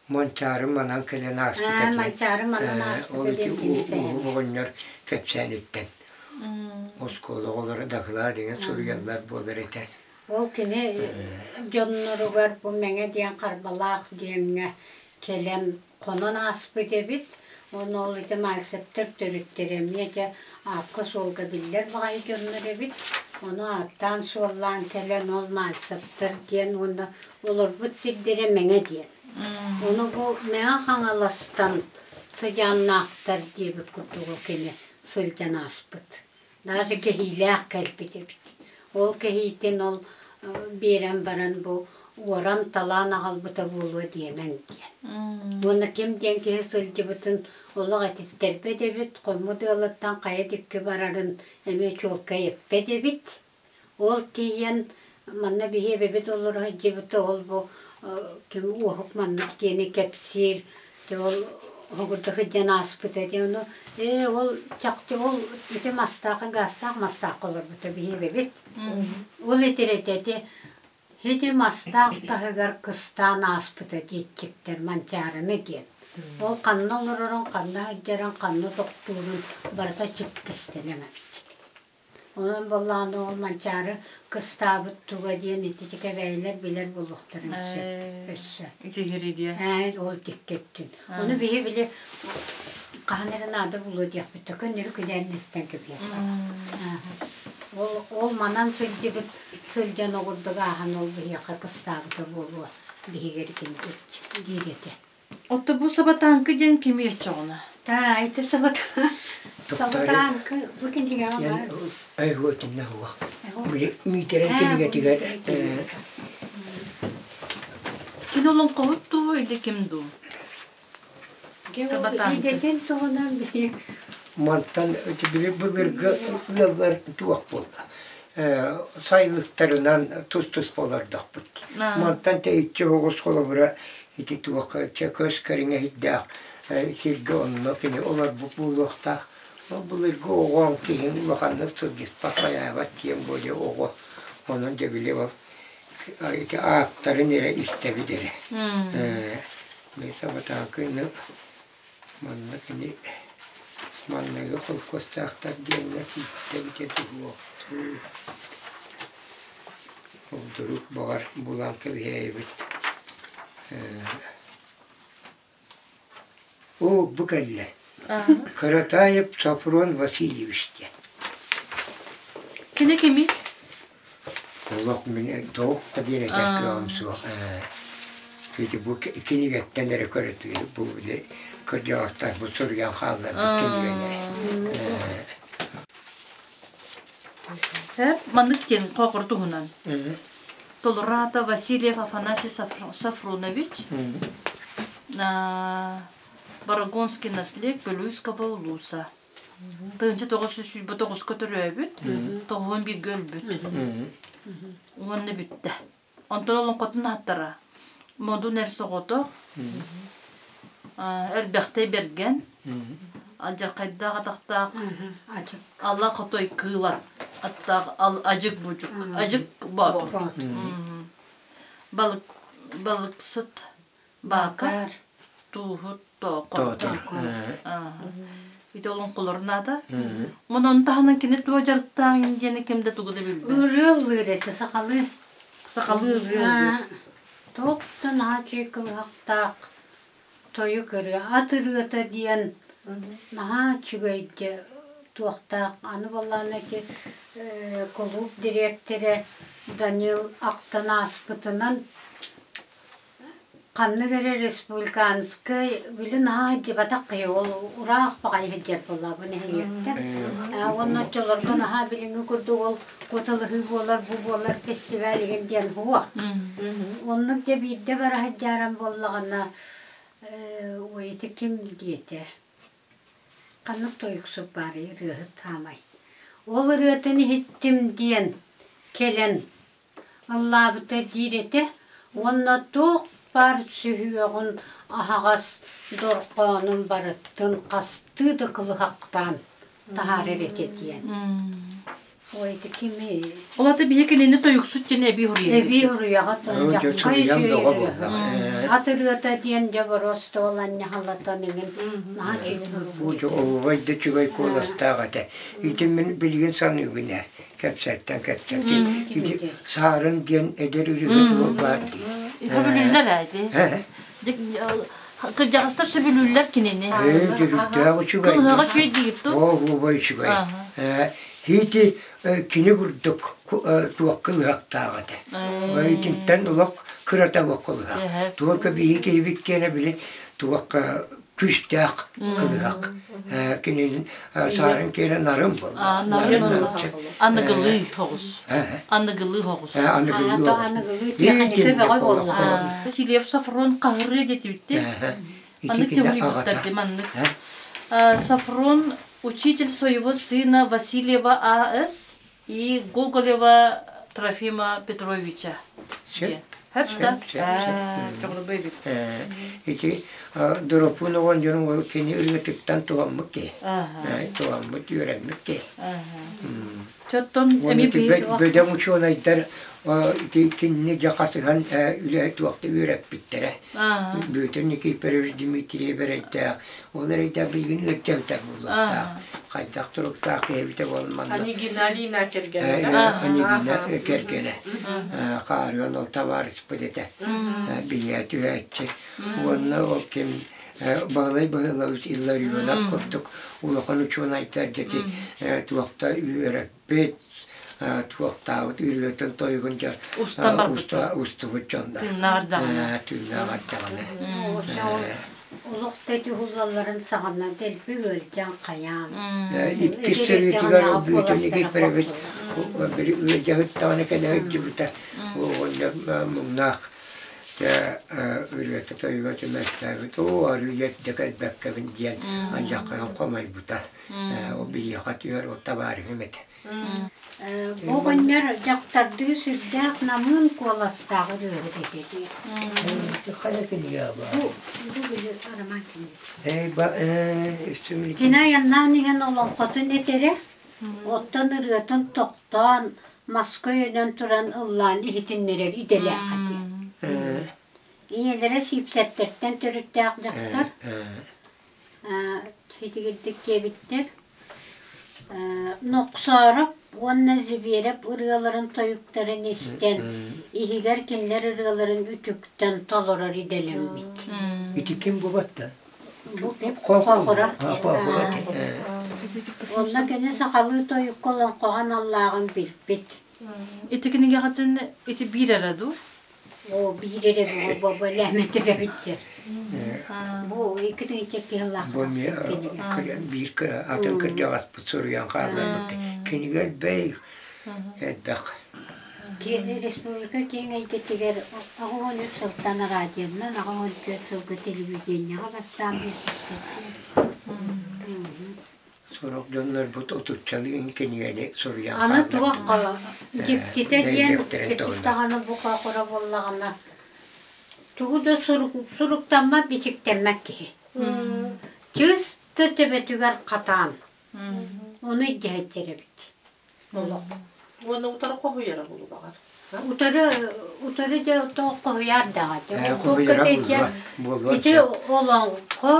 Манчаары манан кэлэн ааспыта диэн. Манчаары манан ааспыта диэн кини сэһэнэ. Оҕонньор кэпсээниттэн. Оскуола оҕолоро дакылаат деген суруйаллар буолар этэ. Ол кини дьонноругар бу Мэҥэ диэн Харбалаах диэҥҥэ кэлэн хонон ааспыт эбит. Уонна ол ити Мальцевтар төрүттэрэ эмиэ дьэ аакка-суолга биллэр баҕайы дьоннор эбит. Ону ааттаан-суоллаан кэлэн ол Мальцевтар диэн уонна олорбут сирдэрэ Мэҥэ диэн. Ону бу Мэҥэ Хаҥаластан сыдьааннаахтар диэбит курдугу кини сылдьан ааспыт. Даже кэһиилээх кэлбит эбит. Ол кэһиитин ол биэрэн баран бу уоран талаан аҕалбыта буолуо диэмэҥ диэн. Уонна ким диэн киһи сылдьыбытын олох этиттэрбэт эбит, хоммут ыалыттан хайа дикки барарын эмиэ чуолкай эппэт эбит. Ол тиийэн манна биһи эбэбит олоро сылдьыбыта ол бу ким уоһук маннык диэни кэпсиир дьэ ол хоһугурда сылдьан ааспыта дии ону ээ ол чахчы ол ити мастаахха гаастаах мастаахха олорбута биһи эбэбит ол итирэтэ ити ити мастаах таһыгар кыстаан ааспыта диэччиктэр Манчаарыны диэн ол ханна олорорун ханна сылдьарын ханна тохтуурун барыта чып кистэлэҥ эбит. Онон буоллаҕына ол Манчаары кыстаабыт туга диэн ити кэбээйилэр билэр буолуохтарын сөп өссө. Итиһири диэ. Ээ, ол тиккэттин. Ону биһи били хаһан эрэ наада буолуо диэхпит да көннөрү күлээн истэн кэбиһиэххэ. Ол ол манан сылдьыбыт сылдьан оҕурдук ааһан ол биһиэхэ кыстаабыта буолуо биһиги эргинбит диир этэ. Отто бу сабатааҥкы диэн кими оччоҕуна? Та, ити сабатааҥкы бу кинигэҕэ баар. Айгуотинна хуа. Миитэрэй кинигэтигэр Кини олоҥхоһут дуу или ким дуу? Сабатааҥкы. Идэтин туһунан Мантан били былыргы ыаллар туох буолла сайылыктарынан тус-туспа олордохпут. Мантан тэйиччи оҕус холобура ити туох көс кэриҥэ иһирдээх сиргэ онно кини олорбут буолуохтаах. Ол былыргы оҕоҥ киһиҥ улаханнык сылдьыспат хайаабат диэн буолуо оҕо. Онон дьэ били ол ити ааттарын эрэ истэбит эрэ. Сабатаакыны. Манна кини манныгы холкуостаахтар диэҥҥэ киирдэ эбитэ дуһуохтуу. Холдорук баҕар булан кэбиһээйбит. Оо, бу кэллэ. Каратаев Софрон Васильевич диэн. Кини кимий? Олох мин туох да диэн этэр кыаҕым суох. Ити бу кинигэттэн эрэ көрөтүгэр бу били кырдьаҕастар бу суруйан хаалларбыт кинигэлэрэ. Маннык диэн хоокур туһунан. Толораата Васильев Афанасий Сафронович Барагонский наследник Белуйского улууса. 1929 төрөөбүт, 91-гэ өлбүт. Уонна бүттэ. Онтон олоҥхотун ааттара Модун эр соҕотох, Эрбэхтэй Бэргэн, Алдьархайдаах атахтаах Алла Хотой кыыла аттаах Ажык Бучук, Ажык Боотур, Балык Балыксыт Баакар, Тууһут Тоокор. Ити олоҥхолорун аата. Онон таһынан кини туох дьарыктаах диэни ким да тугу да билбэт. Ырыа ыллыыр этэ сахалыы. Сахалыы ырыа ыллыыр. Туох да наһаа үчүгэй кылыһахтаах тойук ырыа, ат ырыата диэн наһаа үчүгэйдэ туохтаах. Аны буоллаҕына ити кулууп дириэктэрэ Данил ахтан ааспытынан Ханнык эрэ республиканскай били наһаа сылдьыбатах киһи ол ураах баҕайы сылдьар буоллаҕа бу нэһилиэктэр. Уонна оччолорго наһаа билиҥҥи курдук ол куоталаһыы буолар, бу буолар фестиваль игин диэн суох. Оннук дьэ биирдэ бара сылдьааран буоллаҕына ой ити ким диэтэ Ханнык тойуксут баарый ырыаһыт хаамай. Ол ырыатын иһиттим диэн кэлэн ыллаабыта диир этэ уонна туох баар сүһүөҕүн аһаҕас дорҕоонун барытын хастыы да кылыһахтаан таһаарар этэ диэн. Ой, ити кимий? Ол ата биһи кинини тойуксут диэн эбии уруйа. Эбии уруйаҕа дьахха үчүгэй ырыаһыт. Ат ырыата диэн дьэ боруостуол анньаһалатан иҥин наһаа үчүгэй Оһуобай да үчүгэй куоластаах этэ. Ити мин билигин саныыбын ээ. Кэпсэттэн кэпсэттин. Ити Саарын диэн эдэр үрүһүт уол баар дии. Сөбүлүүллэр ээ ити. Кырдьаҕастар сөбүлүүллэр кинини. Ээ, дьүрүктээх үчүгэй. Кылыһаҕа үчүгэй диигит дуо? Оһуобай үчүгэй. Ити кини курдук туох кылыһахтаах этэ. Итинтэн олох кырата буох кылыһах. Туорка биһи киһибит киэнэ били туохха күүстээх кылыһах. Кинини саарын киэнэ нарын буолла. Нарын Аныгылыы хоҕус. Аныгылыы хоҕус. Аныгылыы тиэхиньикэ бөҕө буолла. Васильев Сафрон хаһырыа диэтибитти. Маннык төгүрүйбүттэр маннык. Сафрон учитель своего сына Васильева А.С. и Гоголева Трофима Петровича. Хөп да? Чоҕурбай бит. Ити Доропуун оҕон дьонун ол кини ырыатыттан туһаммыт киһи. Туһаммыт, үөрэммит киһи. Чоттон эми Бөдөҥ учуонайдар ити кинини дьахасыһан үлэ туохта үөрэппиттэрэ. Бүөтүр Никифорович Дмитриев эрэйдээх, ол эрэйдээх билигин ыалдьабыта буллахтаах. Хайдах туруктаах киһи эбитэ буолан Анигина Алина кэргэнэ. Анигина кэргэнэ. Хаарыан ол табаарыспыт этэ. Бийээ түһээччи. Уонна ол ким Баһылай Баһылович Илларионов курдук улахан учуонайдар дьэти туохта үөрэппит, туохтаабыт ырыатын тойугун дьэ Устан барбыт. устубут дьоннор. Тыыннааҕар даҕаны. Тыыннааҕар даҕаны. Олох да уһуллалларын саҕана дэлби ыалдьан хайаан. Иккис сырыытыгар Бүөтүн Никифорович ыалдьаһыттаҕына кэлэ сылдьыбыта. Оҕонньор муҥнаах Дьэ ырыата тойуга түмэттээбит, оо арыый эрдэ кэлбэккэбин диэн андьаххайан хомойбута. Ол биһиэхэ түһэр ол табаарыһым этэ. Бу оҕонньор дьахтардыы сүрдээх намыын куоластаах ырыаһыт этэ дии. Хайа кинигэ баар? Бу бу били роман кинигэ. Эй ба ээ Кини айаннаан иһэн олоҥхотун этэрэ, оттон ырыатын тохтоон маска өйөнөн туран ыллаан иһитиннэрэр идэлээх этэ. Ийэлэрэ Сиипсэптэртэн төрүттээх дьахтар. Итигирдик диэбиттэр. Нохсоороп уонна Зибиэрэп ырыаларын тойуктарын истэн, иһигэр кинилэр ырыаларын үтүктэн толорор идэлэммит. Ити ким бу батта? Бу Хохура. Онно кини сахалыы тойукка олоҥхоҕо аналлааҕын билбит. Ити кинигэҕитин ити биир эрэ дуу? Оо, биир эрэ бу бэлээмэтирэбитчэ. Бу икки тыһыынча киһилаах Бу кинигэ. Биир кыра атын кырдьаҕаспыт суруйан хаалларбыт. Кинигэ элбэх элбэх. Республика киэҥ эйгэтигэр 83 сылтан радионан, 84 сылга телевидениеҕа бастаан биэрбиттэр. Сорох дьоннорбут отуччалыы кинигэни суруйан Аны туох дьиктитэ диэн кырдьык даҕаны бу хоохура буоллаҕына тугу да суруктаммат бичиктэммэт киһи. Чыс да төбөтүгэр хатаан. Ону илдьэһэччэр эбит. Олох. Уонна утары хоһуйара булубаҕар. Утары утары дьэ хоһуйар даҕа. Ити олоҥхо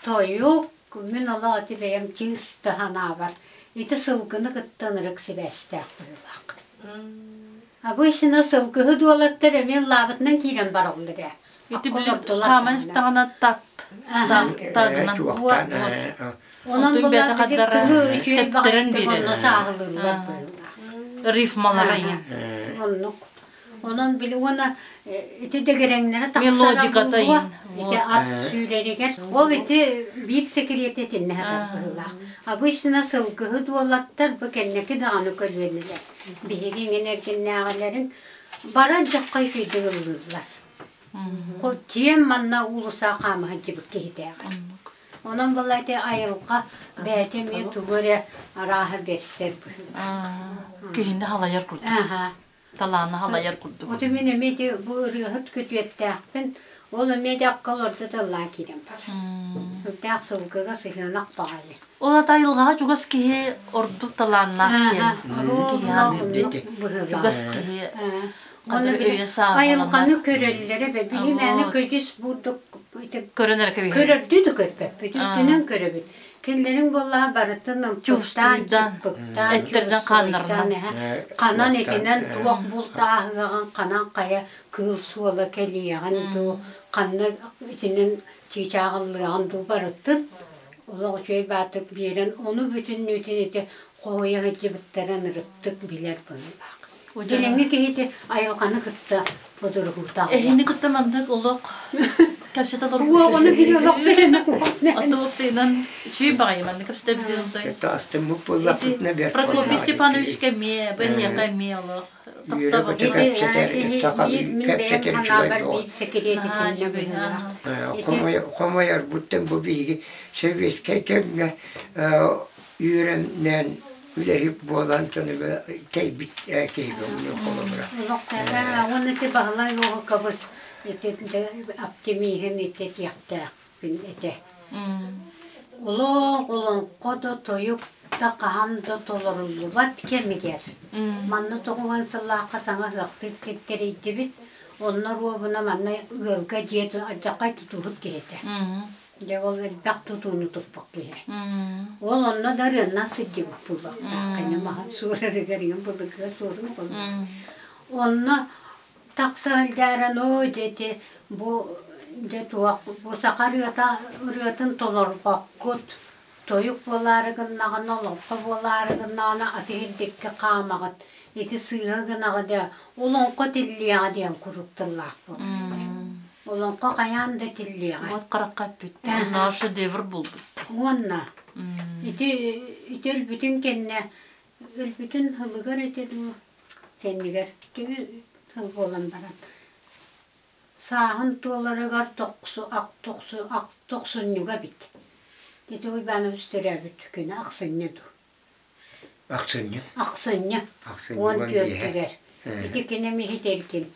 тойук Мин олох ити бэйэм чыыс да санаабар ити сылгыны кытта ынырык сибээстээх быһыылаах. Обычно сылгыһы дуолаттар эмиэ ыллаабытынан киирэн бараллар ээ. Ити били хааман истэҕинэ тат тагынан Онон була били тылы үчүгэй баҕайытык онно сааһылыыллар быһыылаах. Рифмалара иһин. Оннук. Онон били уонна ити дэгэрэҥнэрэ тахсара буолуо, ити ат сүүрэригэр. Ол ити биир сэкириэти итиннэ сытар быһыылаах. Обычно сылгыһы дуолаттар бу кэнники даҕаны көлүөнэлэр. Биһиги иҥин эргиннээҕилэрин баран дьахха үчүгэйдик ыллыыллар. Тиэм манна уулусса хаама сылдьыбыт киһитээҕэр. Онон буолла ити айылҕа бэйэтэ эмиэ тугу эрэ арааһа бэрсэр быһыылаах. Киһини халайар курдук. Талааны халайар курдук. Оту мин эмиэ ити бу ырыаһыт күтүөттээхпин, ол эмиэ дьакка олордо тыллаан киирэн барар. Сүрдээх сылгыга сыһыанах баҕайы. Ол ата айылҕаҕа чугас киһи ордук талааннаах диэн. Чугас киһи Айылҕаны көрөллөрө бе биһи мээнэ көдьүс бурдук көрөн эрэ кэбиһэр. Көрөрдүү да көрбөппүт, үрдүнэн көрөбүт. Кинилэриҥ буоллаҕа барытын ымпыктаан, чыппыктаан, эттеринэн хааннарынан ханан этинэн туох бултааһыаҕын, ханан хайа кыыл суола кэлиэҕин дуу, ханна итинэн чыычааҕыллыаҕын дуу барытын олох үчүгэй баатык биэрэн, ону бүтүннүүтүн ити хоһуйа сылдьыбыттарын ырыптык билэр быһыылаах. Дьиҥҥэ киһити айылҕаны кытта бодоруһуутаах. Эһини кытта маннык олох кэпсэтэ олорбут. Уоҕуну били олох билэн Аты уопсайынан үчүгэй баҕайы маннык кэпсэтэ билэн Это астыммыт буоллахпытына бэрт Прокопий Степанович эмиэ, бэһиэхэ эмиэ олох. Мин бэйэм санаабар биир сэкириэт итиннэ быһыылаах. Хомойорбуттан бу биһиги сэбиэскэй кэмҥэ үөрэнэн үлэһит буолан тэйбит киһи холобура. Уонна ити Баһылай Уоһукабыс ити оптимиһын ити этиэхтээхпин этэ. Олох олоҥхо да тойук да хаһан да толоруллубат кэмигэр. Манна тоҕуһан сыллаахха саҥа ыһыахтыыр сир тэрийдибит. Онно оруобуна манна ыалга дьиэ алдьархай тутуһут киһи этэ. Дьэ ол элбэх тутууну туппут киһи. Ол онно да ырыаннан сылдьыбыт буолуохтаах. Кини маһын суорарыгар ийэм былыргыга суорун буолла. Онно тахса сылдьааран оо дьэ ити бу дьэ туох бу саха ырыата ырыатын толорбоккут тойук буолаары гыннаҕына олоҥхо буолаары гыннаҕына аты иһирдиккэ хаамаҕыт ити сыыһа гынаҕыт ээ олоҥхо тиллиэҕэ диэн куруук тыллаах буолар Олоҥхо хайаан да тиллиэҕэ. Вот харахха эппит. Онно шедевр булбут. Уонна ити ити өлбүтүн кэннэ өлбүтүн һылыгар ити дуу кэннигэр сыл буолан баран сааһын туоларыгар тохсу ах тохсу ах тохсунньуга эбит. Ити Уйбаанабыс төрөөбүт күнэ ахсынньы дуу. Ахсынньы. Ахсынньы. 14-үгэр. Ити кини миһитэргин.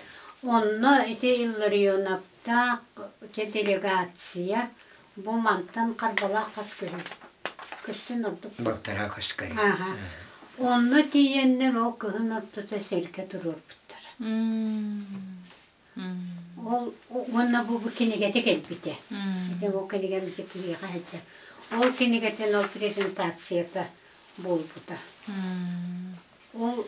Онно ити Илларионовтаах делегация бу мантан Харбалаах хас көһүн көстөн ордук. Балтараа көскө. Аха. Онно тиийэннэр ол кыһын ортото сэргэ туруорбуттара. Ол уонна бу бу кинигэтэ кэлбитэ. Ити бу кинигэм ити киһиэхэ сылдьар. Ол кинигэтин ол презентацията буолбута. Ол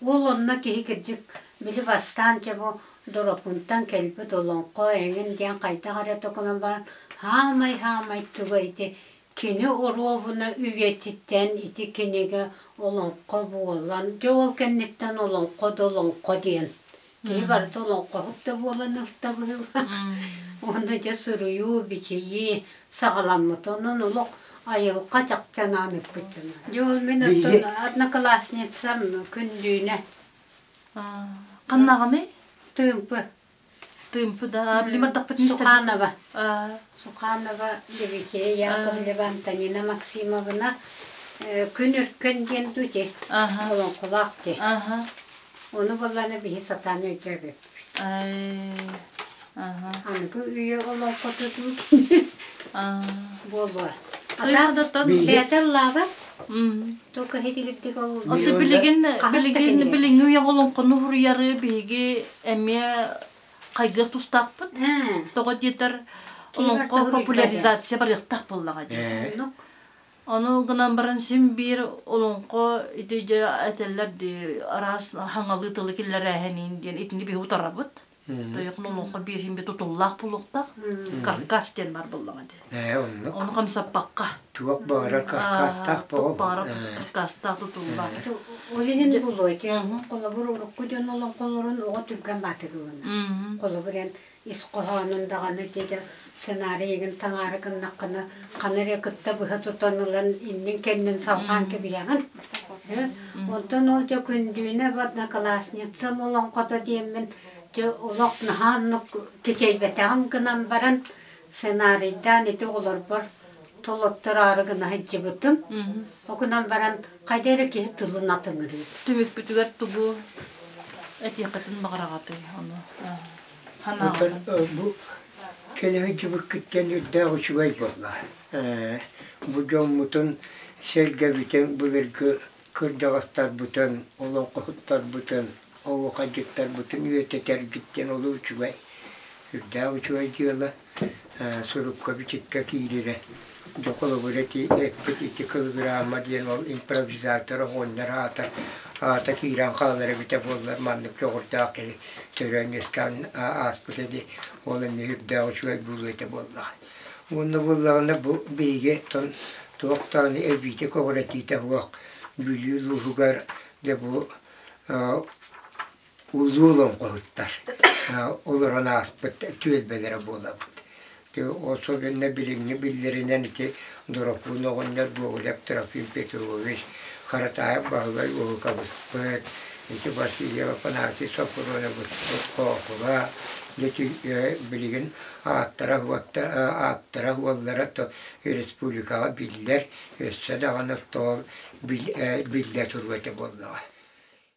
Ол онно киһи кырдьык били бастаан дьэ бу Доропунтан кэлбит олоҥхо эҥин диэн хайдах эрэ токунан баран хаамай-хаамай туга ити кини оруобуна үйэтиттэн ити кинигэ олоҥхо буолан дьэ ол кэнниттэн олоҥхо да олоҥхо диэн киһи барыта олоҥхоһут да буолан ылта быһыылаах уонна дьэ суруйуу бичийии саҕаламмыта онон олох айылҕа чахчы анаан ыппыт дьоно. Дьэ ол мин оттон одноклассницам Күндүүнэ. Ханнаҕыный? Тыымпы. Тыымпы да, билимардахпыт Суханова. Суханова Левития Яковлева Антонина Максимовна Күн Өркөн диэн дути олоҥхолоох ти. Ону булланы биһи сатаан өйдөөбүппүт. Аныгы үйэ олоҥхото дуу буолуо. Атаах бэйэтэ ыллаабат. Только хитигирдик ол Осы билигин билигин билиҥҥи үйэ олоҥхону суруйары биһиги эмиэ хайгыах тустаахпыт. Тоҕо диэтэр олоҥхо популяризация барыахтаах буоллаҕа дии. Ону гынан баран син биир олоҥхо ити дьэ этэллэр дии араас хаҥалыы тылы киллэрээһиниин диэн итини биһи утарабыт. Тойокун олоҥхо биир иһин тутуллаах буолуохтаах. Каркас диэн бар буоллаҕа дии. Ээ, оннук. Ону хамсаппакка. Туох баҕарар каркастаах Туох баҕарар каркастаах тутуллаах. Ол иһин булуо ити холобур урукку дьон олоҥхолорун оҕо түргэн баатыгылына. Холобур эн ис хоһоонун даҕаны дьэ сценарийыгын таҥаары гыннаххына хана эрэ кытта быһа тутан ылан иннин-кэннин салҕаан кэбиһэҕин. Онтон ол дьэ Күндүүнэ одноклассницам олоҥхото диэммин дьэ олох наһаа оннук кичэйбэтэҕим гынан баран сценарийдаан ити оҕолорбор толоттороору гына сылдьыбытым. Ол гынан баран хайда эрэ киһи тылын атыҥырыыр. Түмүкпүтүгэр тугу этиэххитин баҕараҕытый ону? Бу кэлэ сылдьыбыккыттан үрдээх үчүгэй буолла. Бу дьоммутун сэргэбитин былыргы кырдьаҕастарбытын, олоҥхоһуттарбытын, оһуохайдьыттарбытын үйэтитэргиттэн олус үчүгэй, үрдээх үчүгэй дьыала. Сурукка-бичиккэ киирэрэ. Дьэ холобур ити эппит ити кылыгыраама диэн ол импровизатор оҕонньор аата аата киирэн хаалар эбитэ буоллар маннык дьоҕурдаах киһи төрөөн үөскээн ааспыта дии ол эмиэ үрдээх үчүгэй буолуо этэ буоллаҕа. Уонна буоллаҕына бу биһиги оттон туох даҕаны эбиитэ көҕүрэтиитэ суох Бүлүү улууһугар дьэ бу улуу олоҥхоһуттар олорон ааспыт түөлбэлэрэ буолабыт. Особенно билиҥҥи биллэринэн ити Доропуун оҕонньор Гоголев Трофим Петрович, Харатаайап Баһылай Уһукабыспыт, ити Васильев Афанасий Софроновыспыт Хоохула, ити билигин ааттара ааттара уоллара республикаҕа биллэр, өссө даҕаны тоол биллэ туруо этэ буоллаҕа.